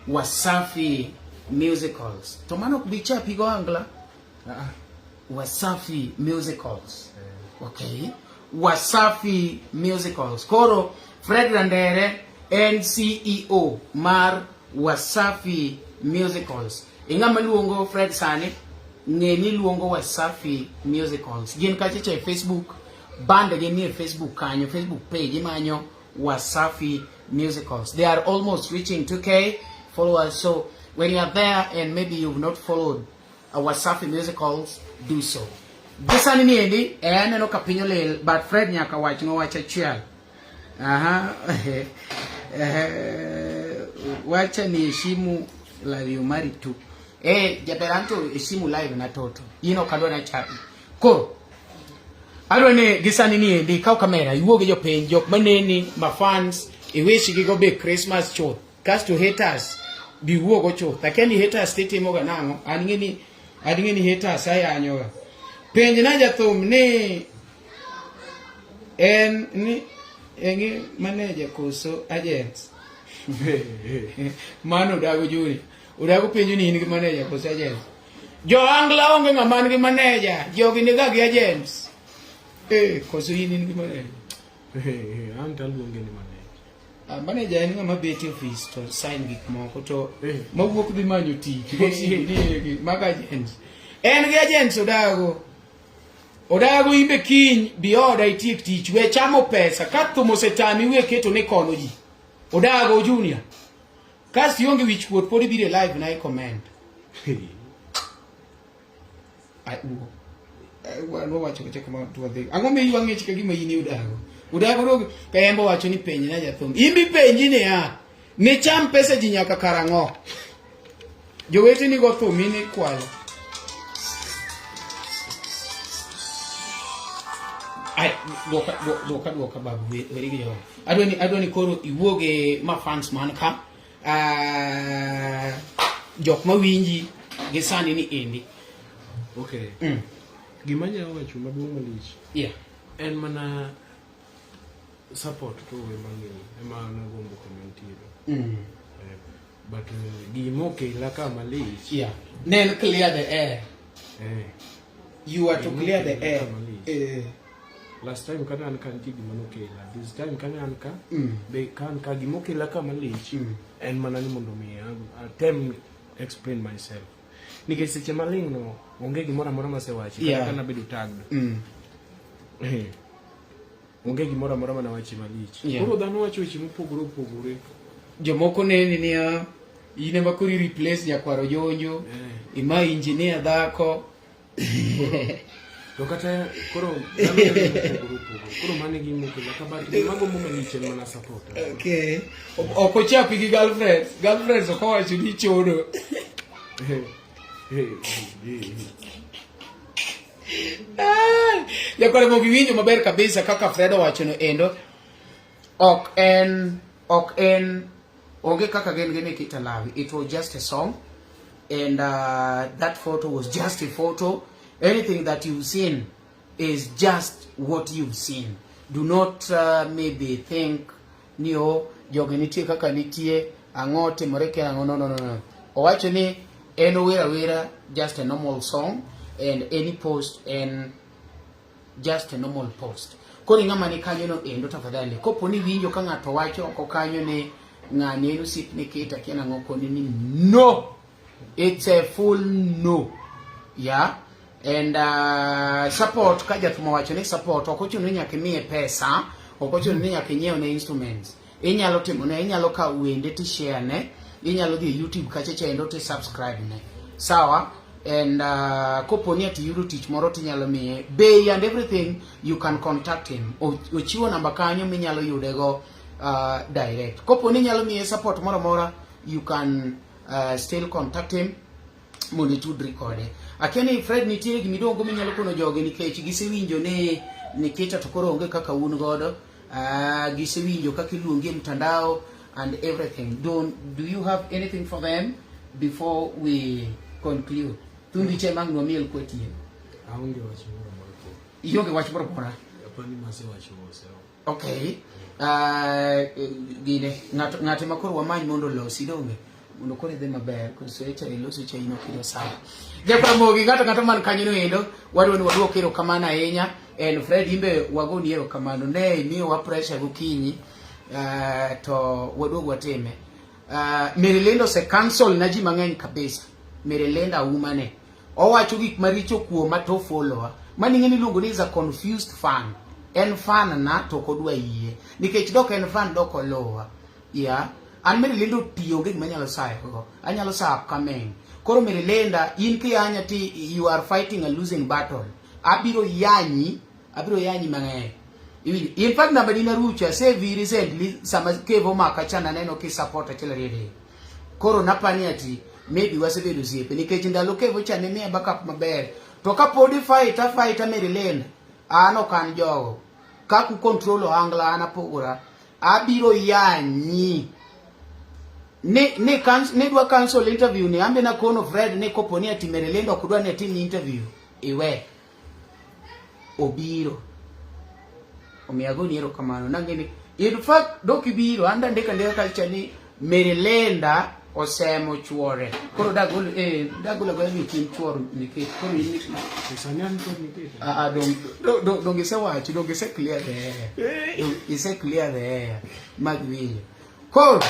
Wasafi Musicals. To mano ok bi chapi go angla? Ah, Wasafi Musicals. Okay. Wasafi Musicals. Koro Fred Randere en CEO mar Wasafi Musicals. Ing'ama luongo Fred sani ng'e ni luongo Wasafi Musicals. Gin kacha cha e Facebook, band gi nie Facebook kanyo, Facebook page imanyo Wasafi Musicals. They are almost reaching 2K followers. So when you are there and maybe you've not followed Wasafi Musicals, do so. Gi sani ni endi, aneno ka piny olil, but Fred nyaka wachnwa wach achiel. Aha. Wacha ni heshimu live mari tu. Jaber anto heshimu live na toto. In ok adwa na chapi. Koro, adwa ni gi sani ni endi, ikaw kamera, iwuo gi jopiny, jok maneni, ma fans, iwish gi go be Christmas chuth. Kasto haters bi wuogo chuth. Akia ni haters titimoga nang'o? An ng'e ni an ng'e ni haters ayanyoga. Penj na jathum ni en ni eng'i manager koso agent. Mano Odago Junior. Odago penjo ni in gi manager koso agent. Jo Angla onge ng'ama nigi manager. Jogi niga gi agents. Koso in in gi manager. An to aluonge ni manager. Manager en ng'ama bet e office to sign gik moko to mawuok dhi manyo tich. Mag agents. En gi agents Odago. Odago imbe kiny bi oda itiek tich. We chamo pesa. Ka thum osetami we keto ne kono ji. Odago Junior. Kasto ionge wich kuot pod ibiro e live na i comment. Ai, wuo. Wan wawacho wacha kama to wadhi. Ang'o miyo wang'ech ka gima in Odago? Odago dog Kayembo wacho ni penj na jathum. In bi penji niya, ni cham pesa ji nyaka karang'o? Joweteni go thum in ikwalo. Ai, duoka duoka duoka babu weri gi jogo. Adwa ni koro iwuo gi ma fans man ka. Jok mawinji gi sani ni endi. Okay. Gima anyalo wacho maduong' malich. Yeah. En mana support to ema ng'eny ema nagombo kama nitiere. But gima okela ka malich. Yeah. Nen clear the air. You are to clear the air. Last time kane an ka nitie gima nokela. This time kane an ka, be ka an ka gima okela ka malich en mana ni mondo mi atem explain myself. Nikech seche maling' no onge gimoro amora masewachi kata ka nabedo tagged. Onge gimoro amora manawachi malich. Koro dhano wacho weche mopogore opogore. Jomoko neni niya in ema koro i replace nyakwar Ojonjo, ima engineer dhako. To kata koro dhano neno mopogore opogore. Koro mano e gima okelo ka but gima agombo malich en mana support. Okay. Ok ochapi gi girlfriends. Girlfriends ok owacho ni chodo. Nyakwar Ramogi winjo maber kabisa kaka Fred owacho no endo. Ok en onge kaka gin gi Nikita Lawi. It was just a song and that photo was just a photo. Anything that you've seen is just what you've seen. Do not maybe think ni o jogi nitie kaka nitie, ang'o timore ke ang'o. No, no, no, no. Owacho ni en owera wera just a normal song and any post en just a normal post. Koro ing'ama ni kanyo no endo tafadhali. Kopo ni winjo ka ng'ato wacho oko kanyo ni ng'ani en osiep Nikita kia nang'o koni ni no. It's a full no. Yeah. And support ka jathum owacho ni support ok ochuno ni nyaka imiye pesa, ok ochuno ni nyaka inyiew ne instruments. Inyalo timo ne, inyalo kawo wende ti share ne, inyalo dhi e YouTube kacha cha endo ti subscribe ne. Sawa? And kopo ni ati yudo tich moro tinyalo miye bei and everything, you can contact him. Ochiwo namba kanyo minyalo yudego direct. Kopo ni inyalo miye support moro amora, you can still contact him. Mondo itudri kode. Akia ni Fred nitie gima idongo minyalo kono jogi nikech gisewinjo ni Nikita to koro onge kaka un godo. Gisewinjo kaka iluongi e mtandao and everything. Do you have anything for them before we conclude? Thundi che mang nwamiel kwetie. Aonge wach moro amora kuom. Ionge wach moro amora. Apani masewacho oseromo. Okay. Gine ng'ato ng'ate ma koro wamany mondo olosi donge mondo koro idhi maber koso echa iloso cha in ok idwa sawa. Japramogi ng'ato ng'ato man kanyo no endo wadwa ni waduok erokamano ahinya en Fred imbe wagoni erokamano ne imiyowa pressure gokinyi to waduog watime. Mary Linda ose cancel na ji mang'eny kabisa. Mary Linda umane owacho gik maricho kuoma to follower. Mani ng'eni iluongo ni is a confused fan. En fan na to ok odwa yie. Nikech dok en fan dok oluwa. Yeah. An Mary Linda otiyo onge gima anyalo sayo go. Anyalo sayo upcoming. Koro Mary Linda in kiyanya ti you are fighting a losing battle. Abiro yanyi, abiro yanyi mang'eny. Iwinjo? In fact namba ni narucho asave recently sama Kevo maka cha naneno ki support achiel ariyo adek. Koro napani ati maybe wasebedo osiepe nikech ndalo Kevo cha ne miya backup maber. To kapod ifight afighta Mary Linda, an ok an jogo. Kaka u control ohangla an apogora. Abiro yanyi. Ni ni cancel ni dwa cancel interview ni ambe nakono Fred ni kopo ni ati Mary Linda ok dwa ni atim interview iwe. Obiro. Omiyo agoni erokamano. Nang'e ni in fact dok ibiro an dandika andika kacha ni Mary Linda osemo chuore. Koro dagol dagol agola ni tim chuor nikech koro in To sani an kod Nikita. Ah, ah, dong dong isewacho, dong ise clear the air. Dong ise clear the air. Mag winjo. Koro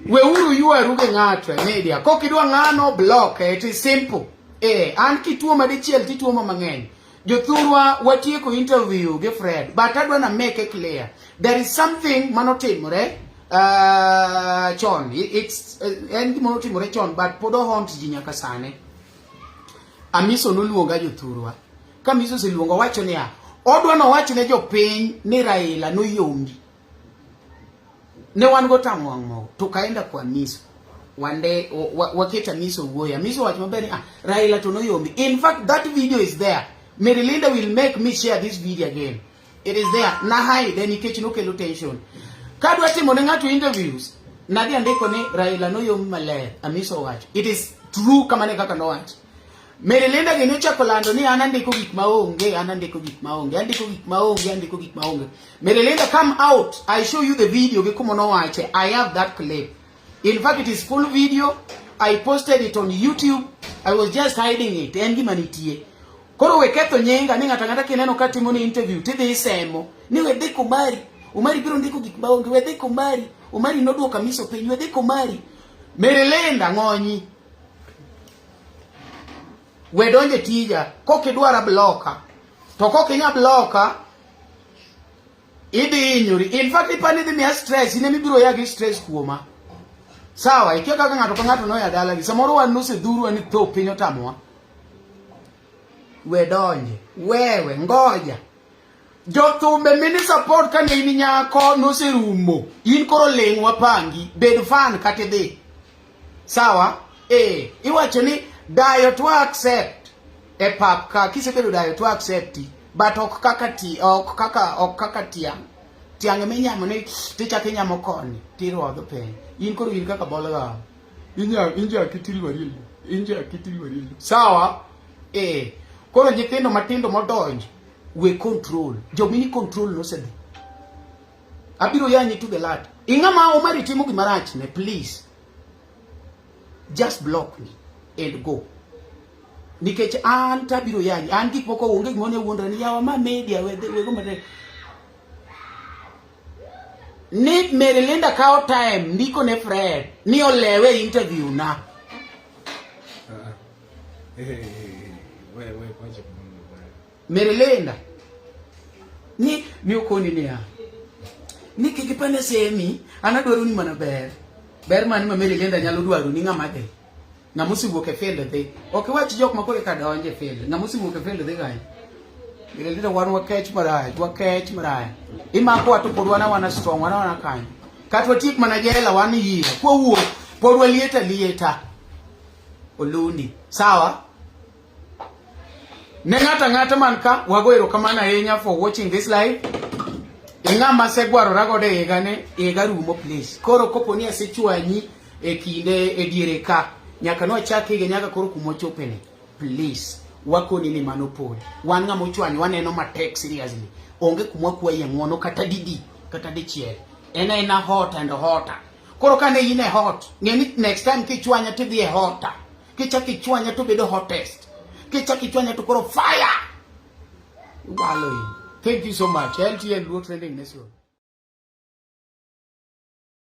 weuru ywaru gi ng'ato e media. Kok idwa ng'ano block, it is simple. An kituoma dichiel tituoma mang'eny. Jothurwa watieko interview gi Fred, but adwa na make it clear. There is something manotimore chon. It's en gima notimore chon, but pod ohaunt ji nyaka sani. Amiso noluonga jothurwa. Ka Amiso oseluongo owacho niya, odwa nowach ne jopiny ni Raila noyombi. Ne wan go tamo wang' mogo, tukaenda kwa Amiso. Wande waketo Amiso wuoyo. Amiso wacho maber ni Raila to noyombi. In fact that video is there. Mary Linda will make me share this video again. It is there. Na hide nikech nokelo tension. Kadwa timo ne ng'ato interviews, nadhi andiko ni Raila noyombi maler. Amiso owacho. It is true kamano e kaka nowacho. Mary Linda gi nochako lando ni an andiko gik maonge, an andiko gik maonge, andiko gik maonge, andiko gik maonge. Mary Linda come out, I show you the video gi kuma nowache. I have that clip. In fact it is full video. I posted it on YouTube. I was just hiding it. En gima nitie. Koro we ketho nyinga ni ng'ato ang'ata kineno ka timo ni interview tidhi isemo ni we dhi Kumari. Umari biro ndiko gik maonge, we dhi Kumari. Umari noduoko Amiso piny, we dhi Kumari. Mary Linda ng'onyi. We donje tija, kok idwara bloka. To kok inya bloka, idhi hinyori. In fact, ipani idhi miya stress, in ema ibiro ya gi stress kuoma. Sawa, ikia kaka ng'ato ka ng'ato noya dalagi. Samoro wan nosedhurwa ni tho piny otamowa. We donje, wewe, ngoja. Jothumbe mini support kane in nyako noserumo. In koro ling' wapangi, bed fan kata idhi. Sawa? Iwacho ni dayo to accept e pap ka kisebedo dayo to accept but ok kaka ti ok kaka ok kaka tiang'. Tiang' minyamo ni tichako inyamo koni tirodho piny. In koro in kaka bolga. Inya inja kitilwari e lo. Inja kitilwari e lo. Sawa? Koro nyithindo matindo modonjo we control. Jomini control nosedhi. Abiro yanyi to the lat. Ing'ama Omari timo gima rach ne please. Just block me and go. Nikech an tabiro yanyi. An gik moko onge gima ne wuondra ni yawa ma media we we go matek. Ni Mary Linda kawo time ndiko ne Fred ni olewe interview na. We pacha Mary Linda ni ni okoni niya ni kik ipane semi an adwaro ni mana ber ber mane ma Mary Linda nyalo dwaro ni ng'ama dhi ng'ama osewuok e field dhi ok iwach jok ma koro eka donjo e field ng'ama osewuok e field dhi kanye Mary Linda wan wakech marach wakech marach imakowa to pod wan awana strong wan awana kanyo kata watiek mana jela wan yie kwawuok pod walieta lieta. Olundi. Sawa? Ne ng'ato ang'ata man ka, wago erokamano ahinya for watching this live. E ng'ama asegwarora godo e higa ni, higa rumo please. Koro kopo ni asechwanyi e kinde e diere ka, nyaka nwachak higa nyaka koro kuma ochopeni. Please, wakoni ni mano pole. Wan ng'ama ochwanyo waneno matek seriously. Onge kuma wakwaye ng'uono kata didi, kata dichiel. En aena hot and hotter. Koro kane in e hot, ng'e ni next time kichwanya tidhi e hotter. Kichak ichwanya to bedo hottest. Kichak ichwanya to koro fire. Walo in. Thank you so much. LTN Luo Trending Nation.